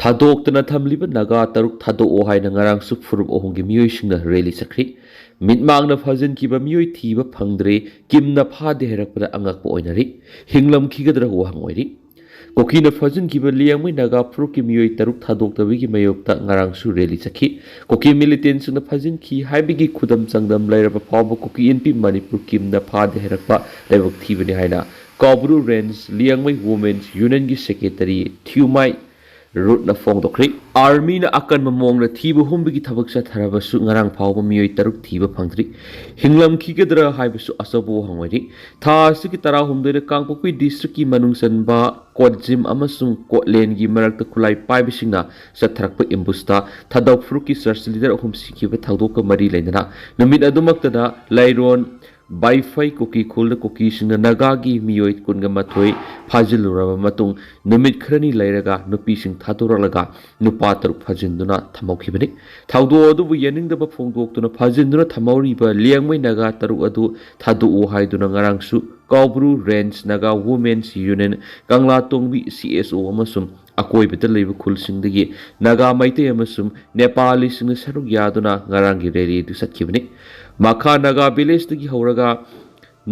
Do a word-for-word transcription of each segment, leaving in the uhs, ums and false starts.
ꯊꯥꯗꯣꯛꯇꯅ ꯊꯝꯂꯤꯕ ꯅꯥꯒꯥ ꯇꯔꯨꯛ ꯊꯥꯗꯣꯛꯑꯣ ꯍꯥꯏꯅ ꯉꯔꯥꯡꯁꯨ ꯐꯨꯔꯨꯞ ꯑꯍꯨꯝꯒꯤ ꯃꯤꯑꯣꯏꯁꯤꯡꯅ ꯔꯦꯂꯤ ꯆꯠꯈ꯭ꯔꯤ꯫ ꯃꯤꯠꯃꯥꯡꯅ ꯐꯥꯖꯤꯟꯈꯤꯕ ꯃꯤꯑꯣꯏ ꯊꯤꯕ ꯐꯪꯗ꯭ꯔꯦ, ꯀꯤꯝꯅ ꯐꯥꯗꯦ ꯍꯥꯏꯔꯛꯄꯗ ꯑꯉꯛꯄ ꯑꯣꯏꯅꯔꯤ꯫ ꯍꯤꯡꯂꯝꯈꯤꯒꯗ꯭ꯔꯥ ꯋꯥꯍꯪ ꯑꯣꯏꯔꯤ꯫ ꯀꯨꯀꯤꯅ ꯐꯥꯖꯤꯟꯈꯤꯕ ꯂꯤꯌꯥꯡꯃꯩ ꯅꯥꯒꯥ ꯐꯨꯔꯨꯞꯀꯤ ꯃꯤꯑꯣꯏ ꯇꯔꯨꯛ ꯊꯥꯗꯣꯛꯇꯕꯒꯤ ꯃꯥꯌꯣꯛꯇ ꯉꯔꯥꯡꯁꯨ ꯔꯦꯂꯤ ꯆꯠꯈꯤ꯫ ꯀꯨꯀꯤ ꯃꯤꯂꯤꯇꯦꯟꯁꯤꯡꯅ ꯐꯥꯖꯤꯟꯈꯤ ꯍꯥꯏꯕꯒꯤ ꯈꯨꯗꯝ ꯆꯥꯡꯗꯝ ꯂꯩꯔꯕ ꯐꯥꯎꯕ ꯀꯨꯀꯤ ꯏꯟꯄꯤ ꯃꯅꯤꯄꯨꯔ ꯀꯤꯝꯅ ꯐꯥꯗꯦ ꯍꯥꯏꯔꯛꯄ ꯂꯥꯏꯕꯛ ꯊꯤꯕꯅꯤ ꯍꯥꯏꯅ ꯀꯥꯎꯕ꯭ꯔꯨ ꯔꯦꯟꯖ ꯂꯤꯌꯥꯡꯃꯩ ꯋꯨꯃꯦꯟꯁ ꯌꯨꯅꯤꯌꯟꯒꯤ ꯁꯦꯀ꯭ꯔꯦꯇꯔꯤ ꯊꯤꯌꯨꯃꯥꯏ ꯔꯨꯠꯅ ꯐꯣꯡꯗꯣꯛꯈ꯭ꯔꯤ꯫ ꯑꯥꯔꯃꯤꯅ ꯑꯀꯟꯕ ꯃꯑꯣꯡꯗ ꯊꯤꯕ ꯍꯨꯝꯕꯒꯤ ꯊꯕꯛ ꯆꯠꯊꯔꯕꯁꯨ ꯉꯔꯥꯡ ꯐꯥꯎꯕ ꯃꯤꯑꯣꯏ ꯇꯔꯨꯛ ꯊꯤꯕ ꯐꯪꯗ꯭ꯔꯤ꯫ ꯍꯤꯡꯂꯝꯈꯤꯒꯗ꯭ꯔꯥ ꯍꯥꯏꯕꯁꯨ ꯑꯆꯧꯕ ꯋꯥꯍꯪ ꯑꯣꯏꯔꯤ꯫ ꯊꯥ ꯑꯁꯤꯒꯤ ꯇꯔꯥꯍꯨꯝꯗꯣꯏꯗ ꯀꯥꯡꯄꯣꯛꯄꯤ ꯗꯤꯁꯇ꯭ꯔꯤꯛꯀꯤ ꯃꯅꯨꯡ ꯆꯟꯕ ꯀꯣꯠꯖꯤꯝ ꯑꯃꯁꯨꯡ ꯀꯣꯠꯂꯦꯟꯒꯤ ꯃꯔꯛꯇ ꯈꯨꯠꯂꯥꯏ ꯄꯥꯏꯕꯁꯤꯡꯅ ꯆꯠꯊꯔꯛꯄ ꯑꯦꯝꯕꯨꯁꯇ ꯊꯥꯗꯧ ꯐꯨꯔꯨꯞꯀꯤ ꯆꯔꯆ ꯂꯤꯗꯔ ꯑꯍꯨꯝ ꯁꯤꯈꯤꯕ ꯊꯧꯗꯣꯛꯀ ꯃꯔꯤ ꯂꯩꯅꯅ ꯅꯨꯃꯤꯠ ꯑꯗꯨꯃꯛꯇꯗ ꯂꯩꯔꯣꯟ ꯕꯥꯏꯐꯩ ꯀꯨꯀꯤ ꯈꯨꯜꯗ ꯀꯨꯀꯤꯁꯤꯡꯅ ꯅꯥꯒꯥꯒꯤ ꯃꯤꯑꯣꯏ ꯀꯨꯟꯒ ꯃꯥꯊꯣꯏ ꯐꯥꯖꯤꯜꯂꯨꯔꯕ ꯃꯇꯨꯡ ꯅꯨꯃꯤꯠ ꯈꯔꯅꯤ ꯂꯩꯔꯒ ꯅꯨꯄꯤꯁꯤꯡ ꯊꯥꯗꯣꯔꯛꯂꯒ ꯅꯨꯄꯥ ꯇꯔꯨꯛ ꯐꯥꯖꯤꯟꯗꯨꯅ ꯊꯝꯍꯧꯈꯤꯕꯅꯤ꯫ ꯊꯧꯗꯣꯛ ꯑꯗꯨꯕꯨ ꯌꯥꯅꯤꯡꯗꯕ ꯐꯣꯡꯗꯣꯛꯇꯨꯅ ꯐꯥꯖꯤꯟꯗꯨꯅ ꯊꯝꯍꯧꯔꯤꯕ ꯂꯤꯌꯥꯡꯃꯩ ꯅꯥꯒꯥ ꯇꯔꯨꯛ ꯑꯗꯨ ꯊꯥꯗꯣꯛꯎ ꯍꯥꯏꯗꯨꯅ ꯉꯔꯥꯡꯁꯨ Koubru range Naga women's union, Kanglatongbi C S ꯑꯣ ꯑꯃꯁꯨꯡ ꯑꯀꯣꯏꯕꯗ ꯂꯩꯕ ꯈꯨꯜꯁꯤꯡꯗꯒꯤ ꯅꯥꯒꯥ ꯃꯩꯇꯩ ꯑꯃꯁꯨꯡ ꯅꯦꯄꯥꯂꯤꯁꯤꯡꯅ ꯁꯔꯨꯛ ꯌꯥꯗꯨꯅ ꯉꯔꯥꯡꯒꯤ ꯔꯦꯂꯤ ꯑꯗꯨ ꯆꯠꯈꯤꯕꯅꯤ꯫ ꯃꯈꯥ ꯅꯥꯒꯥ ꯚꯤꯂꯦꯖꯇꯒꯤ ꯍꯧꯔꯒ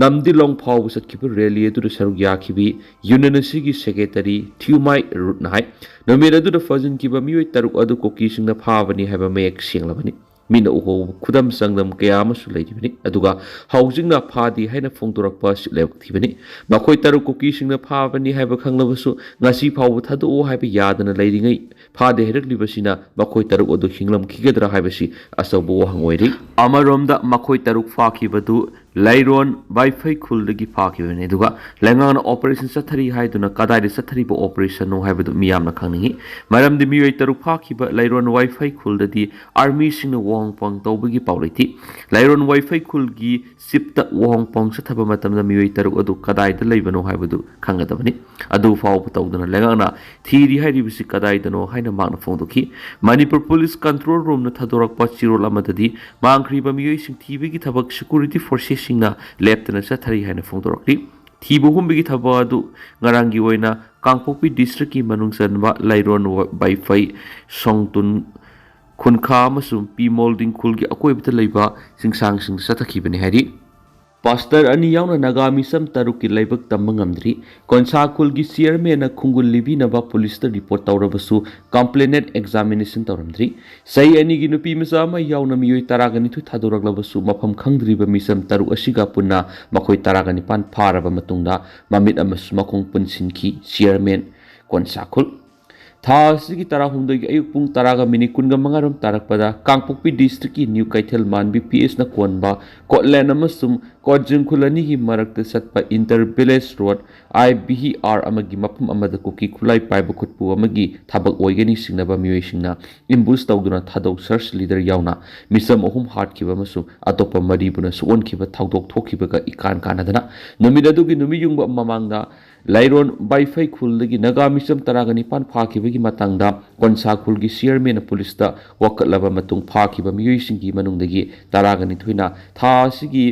ꯅꯝꯗꯤꯂꯣꯡ ꯐꯥꯎꯕ ꯆꯠꯈꯤꯕ ꯔꯦꯂꯤ ꯑꯗꯨꯗ ꯁꯔꯨꯛ ꯌꯥꯈꯤꯕꯤ ꯌꯨꯅꯤꯌꯟ ꯑꯁꯤꯒꯤ ꯁꯦꯀ꯭ꯔꯦꯇꯔꯤ ꯊꯤꯌꯨꯃꯥꯏ ꯔꯨꯠꯅ ꯍꯥꯏ, ꯅꯨꯃꯤꯠ ꯑꯗꯨꯗ ꯐꯥꯖꯤꯟꯈꯤꯕ ꯃꯤꯑꯣꯏ ꯇꯔꯨꯛ ꯑꯗꯨ ꯀꯨꯀꯤꯁꯤꯡꯅ ꯐꯥꯕꯅꯤ ꯍꯥꯏꯕ ꯃꯌꯦꯛ ꯁꯦꯡꯂꯕꯅꯤ꯫ ꯃꯤꯅ ꯎꯍꯧꯕ ꯈꯨꯗꯝ ꯆꯥꯡꯗꯝ ꯀꯌꯥ ꯑꯃꯁꯨ ꯂꯩꯔꯤꯕꯅꯤ꯫ ꯑꯗꯨꯒ ꯍꯧꯖꯤꯛꯅ ꯐꯥꯗꯦ ꯍꯥꯏꯅ ꯐꯣꯡꯗꯣꯔꯛꯄ ꯑꯁꯤ ꯂꯥꯏꯕꯛ ꯊꯤꯕꯅꯤ꯫ ꯃꯈꯣꯏ ꯇꯔꯨꯛ ꯀꯨꯀꯤꯁꯤꯡꯅ ꯐꯥꯕꯅꯤ ꯍꯥꯏꯕ ꯈꯪꯂꯕꯁꯨ ꯉꯁꯤ ꯐꯥꯎꯕ ꯊꯥꯗꯣꯛꯑꯣ ꯍꯥꯏꯕ ꯌꯥꯗꯅ ꯂꯩꯔꯤꯉꯩ ꯐꯥꯗꯦ ꯍꯥꯏꯔꯛꯂꯤꯕꯁꯤꯅ ꯃꯈꯣꯏ ꯇꯔꯨꯛ ꯑꯗꯨ ꯍꯤꯡꯂꯝꯈꯤꯒꯗ꯭ꯔꯥ ꯍꯥꯏꯕꯁꯤ ꯑꯆꯧꯕ ꯋꯥꯍꯪ ꯑꯣꯏꯔꯤ꯫ ꯑꯃꯔꯣꯝꯗ ꯃꯈꯣꯏ ꯇꯔꯨꯛ ꯐꯥꯈꯤꯕꯗꯨ ꯂꯩꯔꯣꯟ ꯕꯥꯏꯐꯩ ꯈꯨꯜꯗꯒꯤ ꯐꯥꯈꯤꯕꯅꯤ꯫ ꯑꯗꯨꯒ ꯂꯩꯉꯥꯛꯅ ꯑꯣꯄꯔꯦꯁꯟ ꯆꯠꯊꯔꯤ ꯍꯥꯏꯗꯨꯅ ꯀꯗꯥꯏꯗ ꯆꯠꯊꯔꯤꯕ ꯑꯣꯄꯔꯦꯁꯟꯅꯣ ꯍꯥꯏꯕꯗꯨ ꯃꯤꯌꯥꯝꯅ ꯈꯪꯅꯤꯡꯏ꯫ ꯃꯔꯝꯗꯤ ꯃꯤꯑꯣꯏ ꯇꯔꯨꯛ ꯐꯥꯈꯤꯕ ꯂꯩꯔꯣꯟ ꯋꯥꯏꯐꯩ ꯈꯨꯜꯗꯗꯤ ꯑꯥꯔꯃꯤꯁꯤꯡꯅ ꯋꯥꯍꯣꯡ ꯄꯥꯎ ꯇꯧꯕꯒꯤ ꯄꯥꯎ ꯂꯩꯇꯦ꯫ ꯂꯩꯔꯣꯟ ꯋꯥꯏꯐꯩ ꯈꯨꯜꯒꯤ ꯆꯤꯞꯇ ꯋꯥꯍꯣꯡ ꯄꯥꯎ ꯆꯠꯊꯕ ꯃꯇꯝꯗ ꯃꯤꯑꯣꯏ ꯇꯔꯨꯛ ꯑꯗꯨ ꯀꯗꯥꯏꯗ ꯂꯩꯕꯅꯣ ꯍꯥꯏꯕꯗꯨ ꯈꯪꯒꯗꯕꯅꯤ꯫ ꯑꯗꯨ ꯐꯥꯎꯕ ꯇꯧꯗꯅ ꯂꯩꯉꯥꯛꯅ ꯊꯤꯔꯤ ꯍꯥꯏꯔꯤꯕꯁꯤ ꯀꯗꯥꯏꯗꯅꯣ ꯍꯥꯏꯅ ꯃꯍꯥꯛꯅ ꯐꯣꯡꯗꯣꯛꯈꯤ꯫ ꯃꯅꯤꯄꯨꯔ ꯄꯨꯂꯤꯁ ꯀꯟꯇ꯭ꯔꯣꯜ ꯔꯨꯝꯅ ꯊꯥꯗꯣꯔꯛꯄ ꯆꯦꯔꯣꯜ ꯑꯃꯗꯗꯤ ꯃꯥꯡꯈ꯭ꯔꯤꯕ ꯃꯤꯑꯣꯏꯁꯤꯡ ꯊꯤꯕꯒꯤ ꯊꯕꯛ ꯁꯦꯀ꯭ꯌꯨꯔꯤꯇꯤ ꯐꯣꯔꯁꯦꯁꯁꯤꯡꯅ ꯂꯦꯞꯇꯅ ꯆꯠꯊꯔꯤ ꯍꯥꯏꯅ ꯐꯣꯡꯗꯣꯔꯛꯂꯤ꯫ ꯊꯤꯕ ꯍꯨꯝꯕꯒꯤ ꯊꯕꯛ ꯑꯗꯨ ꯉꯔꯥꯡꯒꯤ ꯑꯣꯏꯅ ꯀꯥꯡꯄꯣꯛꯄꯤ ꯗꯤꯁꯇ꯭ꯔꯤꯛꯀꯤ ꯃꯅꯨꯡ ꯆꯟꯕ ꯂꯩꯔꯣꯟ ꯕꯥꯏꯐꯩ, ꯁꯣꯡꯇꯨꯟ, ꯈꯨꯟꯈꯥ ꯑꯃꯁꯨꯡ ꯄꯤ ꯃꯣꯜꯗꯤꯡ ꯈꯨꯜꯒꯤ ꯑꯀꯣꯏꯕꯗ ꯂꯩꯕ ꯆꯤꯡꯁꯥꯡꯁꯤꯡꯗ ꯆꯠꯊꯈꯤꯕꯅꯤ ꯍꯥꯏꯔꯤ꯫ ꯄꯥꯁꯇꯔ ꯑꯅꯤ ꯌꯥꯎꯅ ꯅꯥꯒꯥ ꯃꯤꯆꯝ ꯇꯔꯨꯛꯀꯤ ꯂꯥꯏꯕꯛ ꯇꯝꯕ ꯉꯝꯗ꯭ꯔꯤ꯫ ꯀꯣꯟꯁꯥ ꯈꯨꯜꯒꯤ ꯆꯤꯌꯔꯃꯦꯟꯅ ꯈꯨꯡꯒꯨꯜ ꯂꯤꯕꯤꯅꯕ ꯄꯨꯂꯤꯁꯇ ꯔꯤꯄꯣꯔꯠ ꯇꯧꯔꯕꯁꯨ ꯀꯝꯄ꯭ꯂꯦꯅꯦꯟ ꯑꯦꯛꯖꯥꯃꯤꯅꯦꯁꯟ ꯇꯧꯔꯝꯗ꯭ꯔꯤ꯫ ꯆꯍꯤ ꯑꯅꯤꯒꯤ ꯅꯨꯄꯤ ꯃꯆꯥ ꯑꯃ ꯌꯥꯎꯅ ꯃꯤꯑꯣꯏ ꯇꯔꯥꯒ ꯅꯤꯊꯣꯏ ꯊꯥꯗꯣꯔꯛꯂꯕꯁꯨ ꯃꯐꯝ ꯈꯪꯗ꯭ꯔꯤꯕ ꯃꯤꯆꯝ ꯇꯔꯨꯛ ꯑꯁꯤꯒ ꯄꯨꯟꯅ ꯃꯈꯣꯏ ꯇꯔꯥꯒ ꯅꯤꯄꯥꯟ ꯐꯥꯔꯕ ꯃꯇꯨꯡꯗ ꯃꯃꯤꯠ ꯑꯃꯁꯨꯡ ꯃꯈꯣꯡ ꯄꯨꯟꯁꯤꯟꯈꯤ꯫ ꯆꯤꯌꯔꯃꯦꯟ ꯀꯣꯟꯁꯥ ꯈꯨꯜ꯫ ꯊꯥ ꯑꯁꯤꯒꯤ ꯇꯔꯥꯍꯨꯝꯗꯣꯏꯒꯤ ꯑꯌꯨꯛ ꯄꯨꯡ ꯇꯔꯥꯒ ꯃꯤꯅꯤꯠ ꯀꯨꯟꯒ ꯃꯉꯥ ꯔꯣꯝ ꯇꯥꯔꯛꯄꯗ ꯀꯥꯡꯄꯣꯛꯄꯤ ꯗꯤꯁꯇ꯭ꯔꯤꯛꯀꯤ ꯅ꯭ꯌꯨ ꯀꯩꯊꯦꯜ ꯃꯥꯟꯕꯤ ꯄꯤ ꯑꯦꯁꯅ ꯀꯣꯟꯕ ꯀꯣꯠꯂꯦꯟ ꯑꯃꯁꯨꯡ ꯀꯣꯠꯖꯤꯡ ꯈꯨꯜ ꯑꯅꯤꯒꯤ ꯃꯔꯛꯇ ꯆꯠꯄ ꯏꯟꯇꯔ ꯚꯤꯂꯦꯖ ꯔꯣꯗ, ꯑꯥꯏ ꯚꯤ ꯑꯥꯔ, ꯑꯃꯒꯤ ꯃꯐꯝ ꯑꯃꯗ ꯀꯨꯀꯤ ꯈꯨꯠꯂꯥꯏ ꯄꯥꯏꯕ ꯈꯨꯠꯄꯨ ꯑꯃꯒꯤ ꯊꯕꯛ ꯑꯣꯏꯒꯅꯤ ꯆꯤꯡꯅꯕ ꯃꯤꯑꯣꯏꯁꯤꯡꯅ ꯑꯦꯝꯕꯨꯁ ꯇꯧꯗꯨꯅ ꯊꯥꯗꯣꯛ ꯁꯔꯆ ꯂꯤꯗꯔ ꯌꯥꯎꯅ ꯃꯤꯆꯝ ꯑꯍꯨꯝ ꯍꯥꯠꯈꯤꯕ ꯑꯃꯁꯨꯡ ꯑꯇꯣꯞꯄ ꯃꯔꯤꯕꯨꯅ ꯁꯣꯛꯍꯟꯈꯤꯕ ꯊꯧꯗꯣꯛ ꯊꯣꯛꯈꯤꯕꯒ ꯏꯀꯥꯟ ꯀꯥꯟꯅꯗꯅ ꯅꯨꯃꯤꯠ ꯑꯗꯨꯒꯤ ꯅꯨꯃꯤꯠ ꯌꯨꯡꯕ ꯃꯃꯥꯡꯗ ꯂꯩꯔꯣꯟ ꯕꯥꯏꯐꯩ ꯈꯨꯜꯗꯒꯤ ꯅꯥꯒꯥ ꯃꯤꯆꯝ ꯇꯔꯥꯒ ꯅꯤꯄꯥꯟ ꯐꯥꯈꯤꯕꯒꯤ ꯃꯇꯥꯡꯗ ꯀꯣꯟꯁꯥ ꯈꯨꯜꯒꯤ ꯆꯤꯌꯔꯃꯦꯟꯅ ꯄꯨꯂꯤꯁꯇ ꯋꯥꯀꯠꯂꯕ ꯃꯇꯨꯡ ꯐꯥꯈꯤꯕ ꯃꯤꯑꯣꯏꯁꯤꯡꯒꯤ ꯃꯅꯨꯡꯗꯒꯤ ꯇꯔꯥꯒ ꯅꯤꯊꯣꯏꯅ ꯊꯥ ꯑꯁꯤꯒꯤ